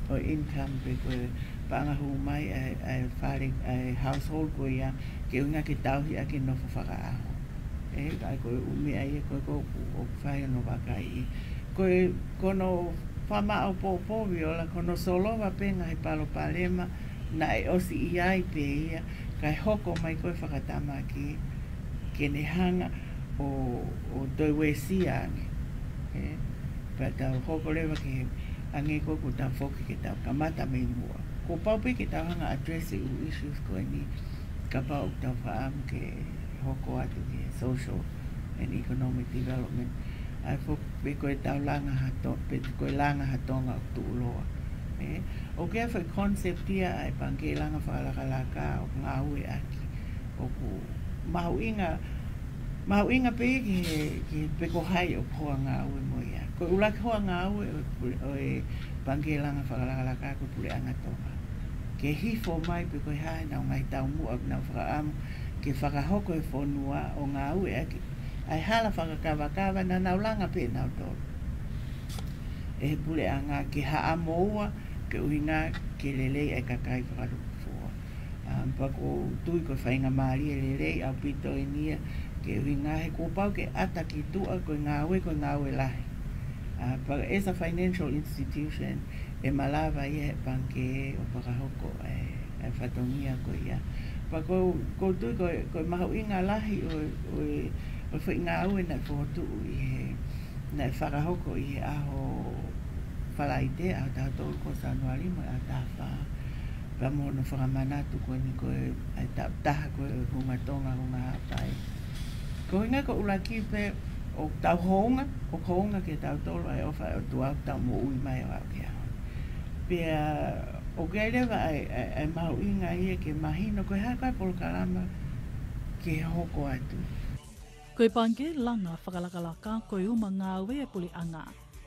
ʻo e income pe ko e paʻanga hū mai ʻa e, ʻa e fale, ʻa e household ko ia, ke ʻuhinga ke tauhi ʻaki e nofo fakaʻaho. ʻE, ka ko e ʻū meʻa ia ko ē ʻoku, ʻoku fai hono vakai. Ko e, ko hono fakamāʻopoʻopo, Viola, ko hono solova pē ngaahi palopalema naʻe ʻosi ʻi ai pē ia, kae hoko mai ko ē fakatamaki ke ne hanga ʻo, ʻo toe uesia ange. ʻE, pea tau hoko leva ki he ʻange ko ē kuo tau foki ke tau kamata mei muʻa. Kuo pau pē ke tau hanga address e ʻū issues ko eni, kapau ʻoku tau fakaʻamu ke hoko atu ki he social and economic development. ʻA e foki pe ko e tau langa ha to-, pe ko e langa ha Tonga ʻoku tuʻuloa. ʻE, ʻoku ʻi ai e foʻi concept ia ʻa e Pangikē Langa Fakalakalaka ʻoku ngāueʻaki. ʻOku mahuʻinga, mahuʻinga pē ia ki he, ki he pe ko hai ʻoku hoa ngāue mo ia. Ko e ʻuluaki hoa ngāue ʻo e pule-, ʻo e Pangikē Langa Fakalakalaka ko e Puleʻanga Tonga. Ke hifo mai pe ko e hā ʻenau ngaahi taumuʻa ʻoku nau fakaʻamu ke fakahoko he fonua ʻo ngāueʻaki ʻa e hala fakakavakava naʻa nau langa pē ʻe nautolu ʻe he puleʻanga ke haʻamo ua, ke ʻuhinga ke lelei ʻa e kakai fakalukufua. Um, pea ʻoku ou tui ko e faingamālie lelei ʻaupito eni ia, ke ʻuhinga he kuo pau ke ʻata ki tuʻa ko e ngāue, ko e ngāue lahi. Uh, pea as a financial institution, ʻe malava ia he pangikē ʻo fakahoko ʻa e, ʻa e fatongia ko ia. Pea ʻoku ou, ʻoku ou tui ko e, ko e mahuʻinga lahi ʻo, ʻo e, ʻo e foʻi ngāue naʻe fokotuʻu ʻi he, naʻe fakahoko ʻi he ʻaho Falaite, ʻaho taha tolu ko Sānuali mo e ʻaho taha fā. Pea mo hono fakamanatu ko eni ko e, ʻa e taʻu taha ko e Hunga Tonga, Hunga Haʻapai. Ko e ʻuhinga ko e ʻuluaki pē ʻoku tau hounga, ʻoku hounga kiate kitautolu ʻa e ʻofa ʻa e ʻOtua ʻoku tau moʻui mai ʻo aʻu ki he ʻaho ni. Pea ʻoku ʻi ai leva ʻa e, ʻa e, ʻa e mahuʻinga ia ke mahino ko e hā ko ā e polokalama ke hoko atu. Ko e Pangikē Langa Fakalakalaka ko e uma ngāue ʻa e puleʻanga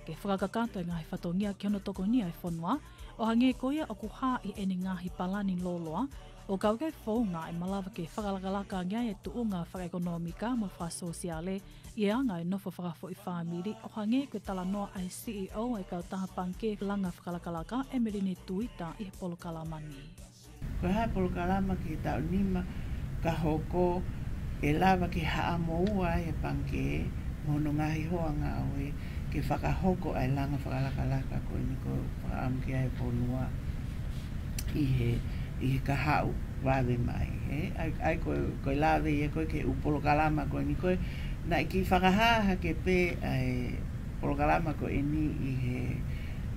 ke fakakakato e ngaahi fatongia ki hono tokonia e fonua, ʻo hangē ko ia ʻoku hā ʻi heʻene ngaahi palani lōloa, ʻo kau ki he founga ʻe malava ke fakalakalaka ange ai e tuʻunga fakaʻekonōmika mo fakasōsiale ʻi he anga e nofo fakafoʻi fāmili, ʻo hangē ko e talanoa ʻa e C E O ʻa e Kautaha Pangikē Langa Fakalakalaka, ʻEmeline Tuita, ʻi he polokalama ni. Ko e hā e polokalama ki he taʻu nima ka hoko ʻe lava ke haʻamo ua ai e pangikē mo hono ngaahi hoa ngāue ke fakahoko ʻa e langa fakalakalaka ko eni ko e fakaʻamu ki ai e fonua ʻi he, ʻi he kahaʻu vave mai, ē? ʻA ia, ʻa ia ko e, ko e lave ia ko ē ki he ʻū polokalama ko eni ko ē, naʻe kiʻi fakahā hake pē ʻa e polokalama ko eni ʻi he,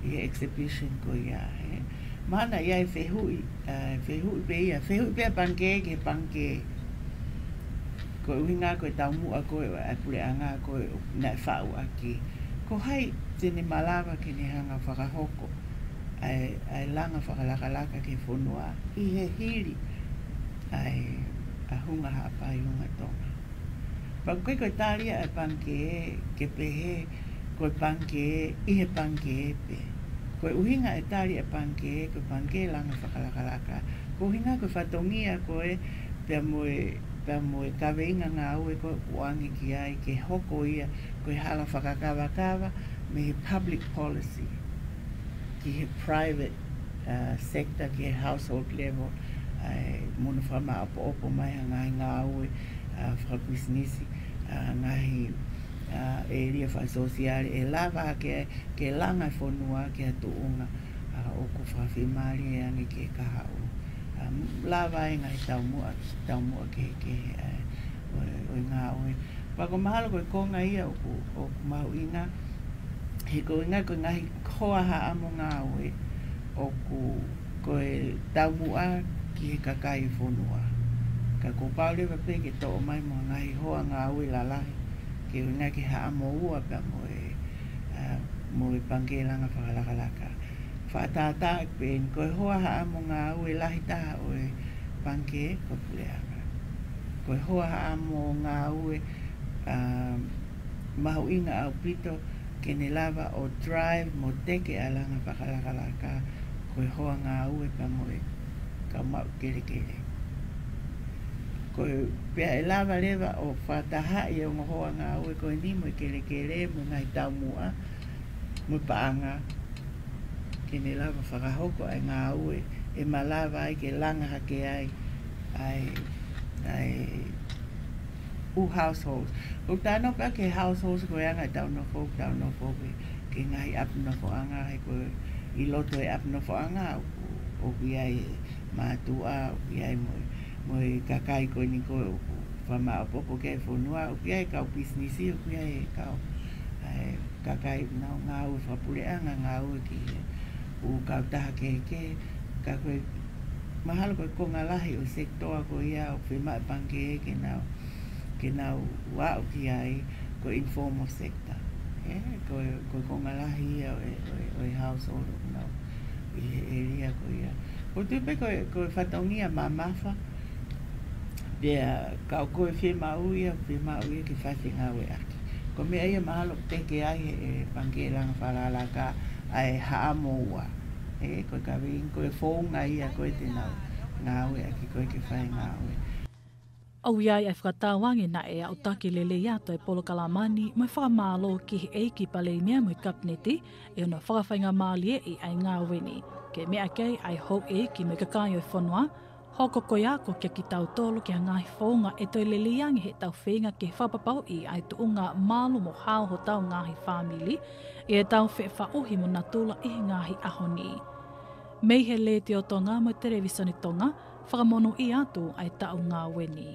ʻi he exhibition ko ia, ē? Mahalo naʻe ʻi ai e fehuʻi, ʻa, fehuʻi pē ia, fehuʻi pē ʻa e pangikē ki he pangikē. Ko e ʻuhinga ko e taumuʻa ko ē ʻa e puleʻanga ko ē naʻe faʻu ʻaki. Ko hai te ne malava ke ne hanga ʻo fakahoko ʻa e, ʻa e langa fakalakalaka ki he fonua ʻi he hili ʻa e, ʻa Hunga Haʻapai, Hunga Tonga. Pea ʻoku ʻikai ko e tali ia ʻa e pangikē ke pehē ko e pangikē ʻi he pangikē pē. Ko e ʻuhinga e tali ʻa e pangikē ko e Pangikē Langa Fakalakalaka, ko e ʻuhinga ko e fatongia ko ē pea mo e, pea mo e kaveinga ngāue ko ē ʻoku ʻoange ki ai ke hoko ia ko e hala fakakavakava mei he public policy ki he private, uh, sector, ki he household level, ʻa e mo hono fakamaʻopoʻopo mai ha ngaahi ngāue, uh, fakapisinisi, uh, ngaahi, uh, ʻēlia fakasōsiale ʻe lava ke, ke langa e fonua ki ha tuʻunga, uh, ʻoku fakafiemālie ange ki he kahaʻu. Um, lava e ngaahi taumuʻa, taumuʻa kehekehe, uh, ʻo e, ʻo e ngāue. Pea ʻoku mahalo ko e konga ia ʻoku, ʻoku mahuʻinga, he ko e ʻuhinga ko e ngaahi hoa haʻamo ngāue ʻoku, ko e taumuʻa ki he kakai e fonua. Ka kuo pau leva pē ke toʻo mai mo e ngaahi hoa ngāue lalahi, ke ʻuhinga ke haʻamo ua pea mo e, ʻa, mo e Pangikē Langa Fakalakalaka. Fakatātā pē eni, ko e hoa haʻamo ngāue lahi taha ʻo e pangikē ko e puleʻanga. Ko e hoa haʻamo ngāue, ʻa, mahuʻinga ʻaupito ke ne lava ʻo drive mo teke ʻa e langa fakalakalaka, ko e hoa ngāue pea mo e kau maʻu kelekele. Ko e pea ʻe lava leva ʻo fakatahaʻi e ongo hoa ngāue ko eni mo e kelekele mo e ngaahi taumuʻa mo e paʻanga ke ne lava fakahoko ʻa e ngāue ʻe malava ai ke langa hake ai ʻa e, ʻa e ʻū households. ʻOku tau nofo pē ki he households ko e anga ʻetau nofo, ʻoku tau nofo ki he, ki he ngaahi ʻapi nofoʻanga, he ko e ʻi loto he ʻapi nofoʻanga ʻoku, ʻoku ʻi ai e mātuʻa, ʻoku ʻi ai mo e, mo e kakai ko eni ko ē ʻoku fakamaʻopoʻopo ki ai e fonua, ʻoku ʻi ai e kau pisinisi, ʻoku ʻi ai e kau, ʻa e kakai ʻoku nau ngāue fakapuleʻanga, ngāue ki he ʻū kautaha kehekehe, ka ko e mahalo ko e konga lahi ʻo e sekitoa ko ia ʻoku fiemaʻu e pangikē ke nau ke nau aʻu ki ai ko e informal sector. Ē, ko e, ko e konga lahi ia ʻo e, ʻo e, ʻo e household ʻoku nau ʻi he area ko ia. ʻOku ou tui pē ko e, ko e fatongia mamafa, pea ka ko e fiemaʻu ia, fiemaʻu ia ke fai fengāueʻaki. Ko e meʻa ia mahalo ʻoku teke ai ʻe Pangikē Langa Falala ka ʻa e haʻamo ua. Ē, ko e kaveinga, ko e founga ia ko e te nau ngāueʻaki ko e ke fai ngāue. ʻOku ʻi ai ʻa e fakatauange naʻe aʻutaki lelei atu e polokalama ni mo e fakamālō ki he ʻEiki Palēmia mo e Kapineti ʻi hono fakafaingamālieʻi ʻa e ngāue ni, ke meʻa ki ai ʻa e houʻeiki mo e kakai ʻo e fonua, hoko ko e ako kia kitautolu ki ha ngaahi founga ʻe toe lelei ange heʻetau feinga ke fakapapauʻi ʻa e tuʻunga malu mo hao hotau ngaahi fāmili, ʻi heʻetau feʻafaʻuhi mo natula ʻi he ngaahi ʻaho ni. Mei he Letiō Tonga mo e Televisone Tonga, fakamonūʻia atu ʻa e taʻu ngāue ni.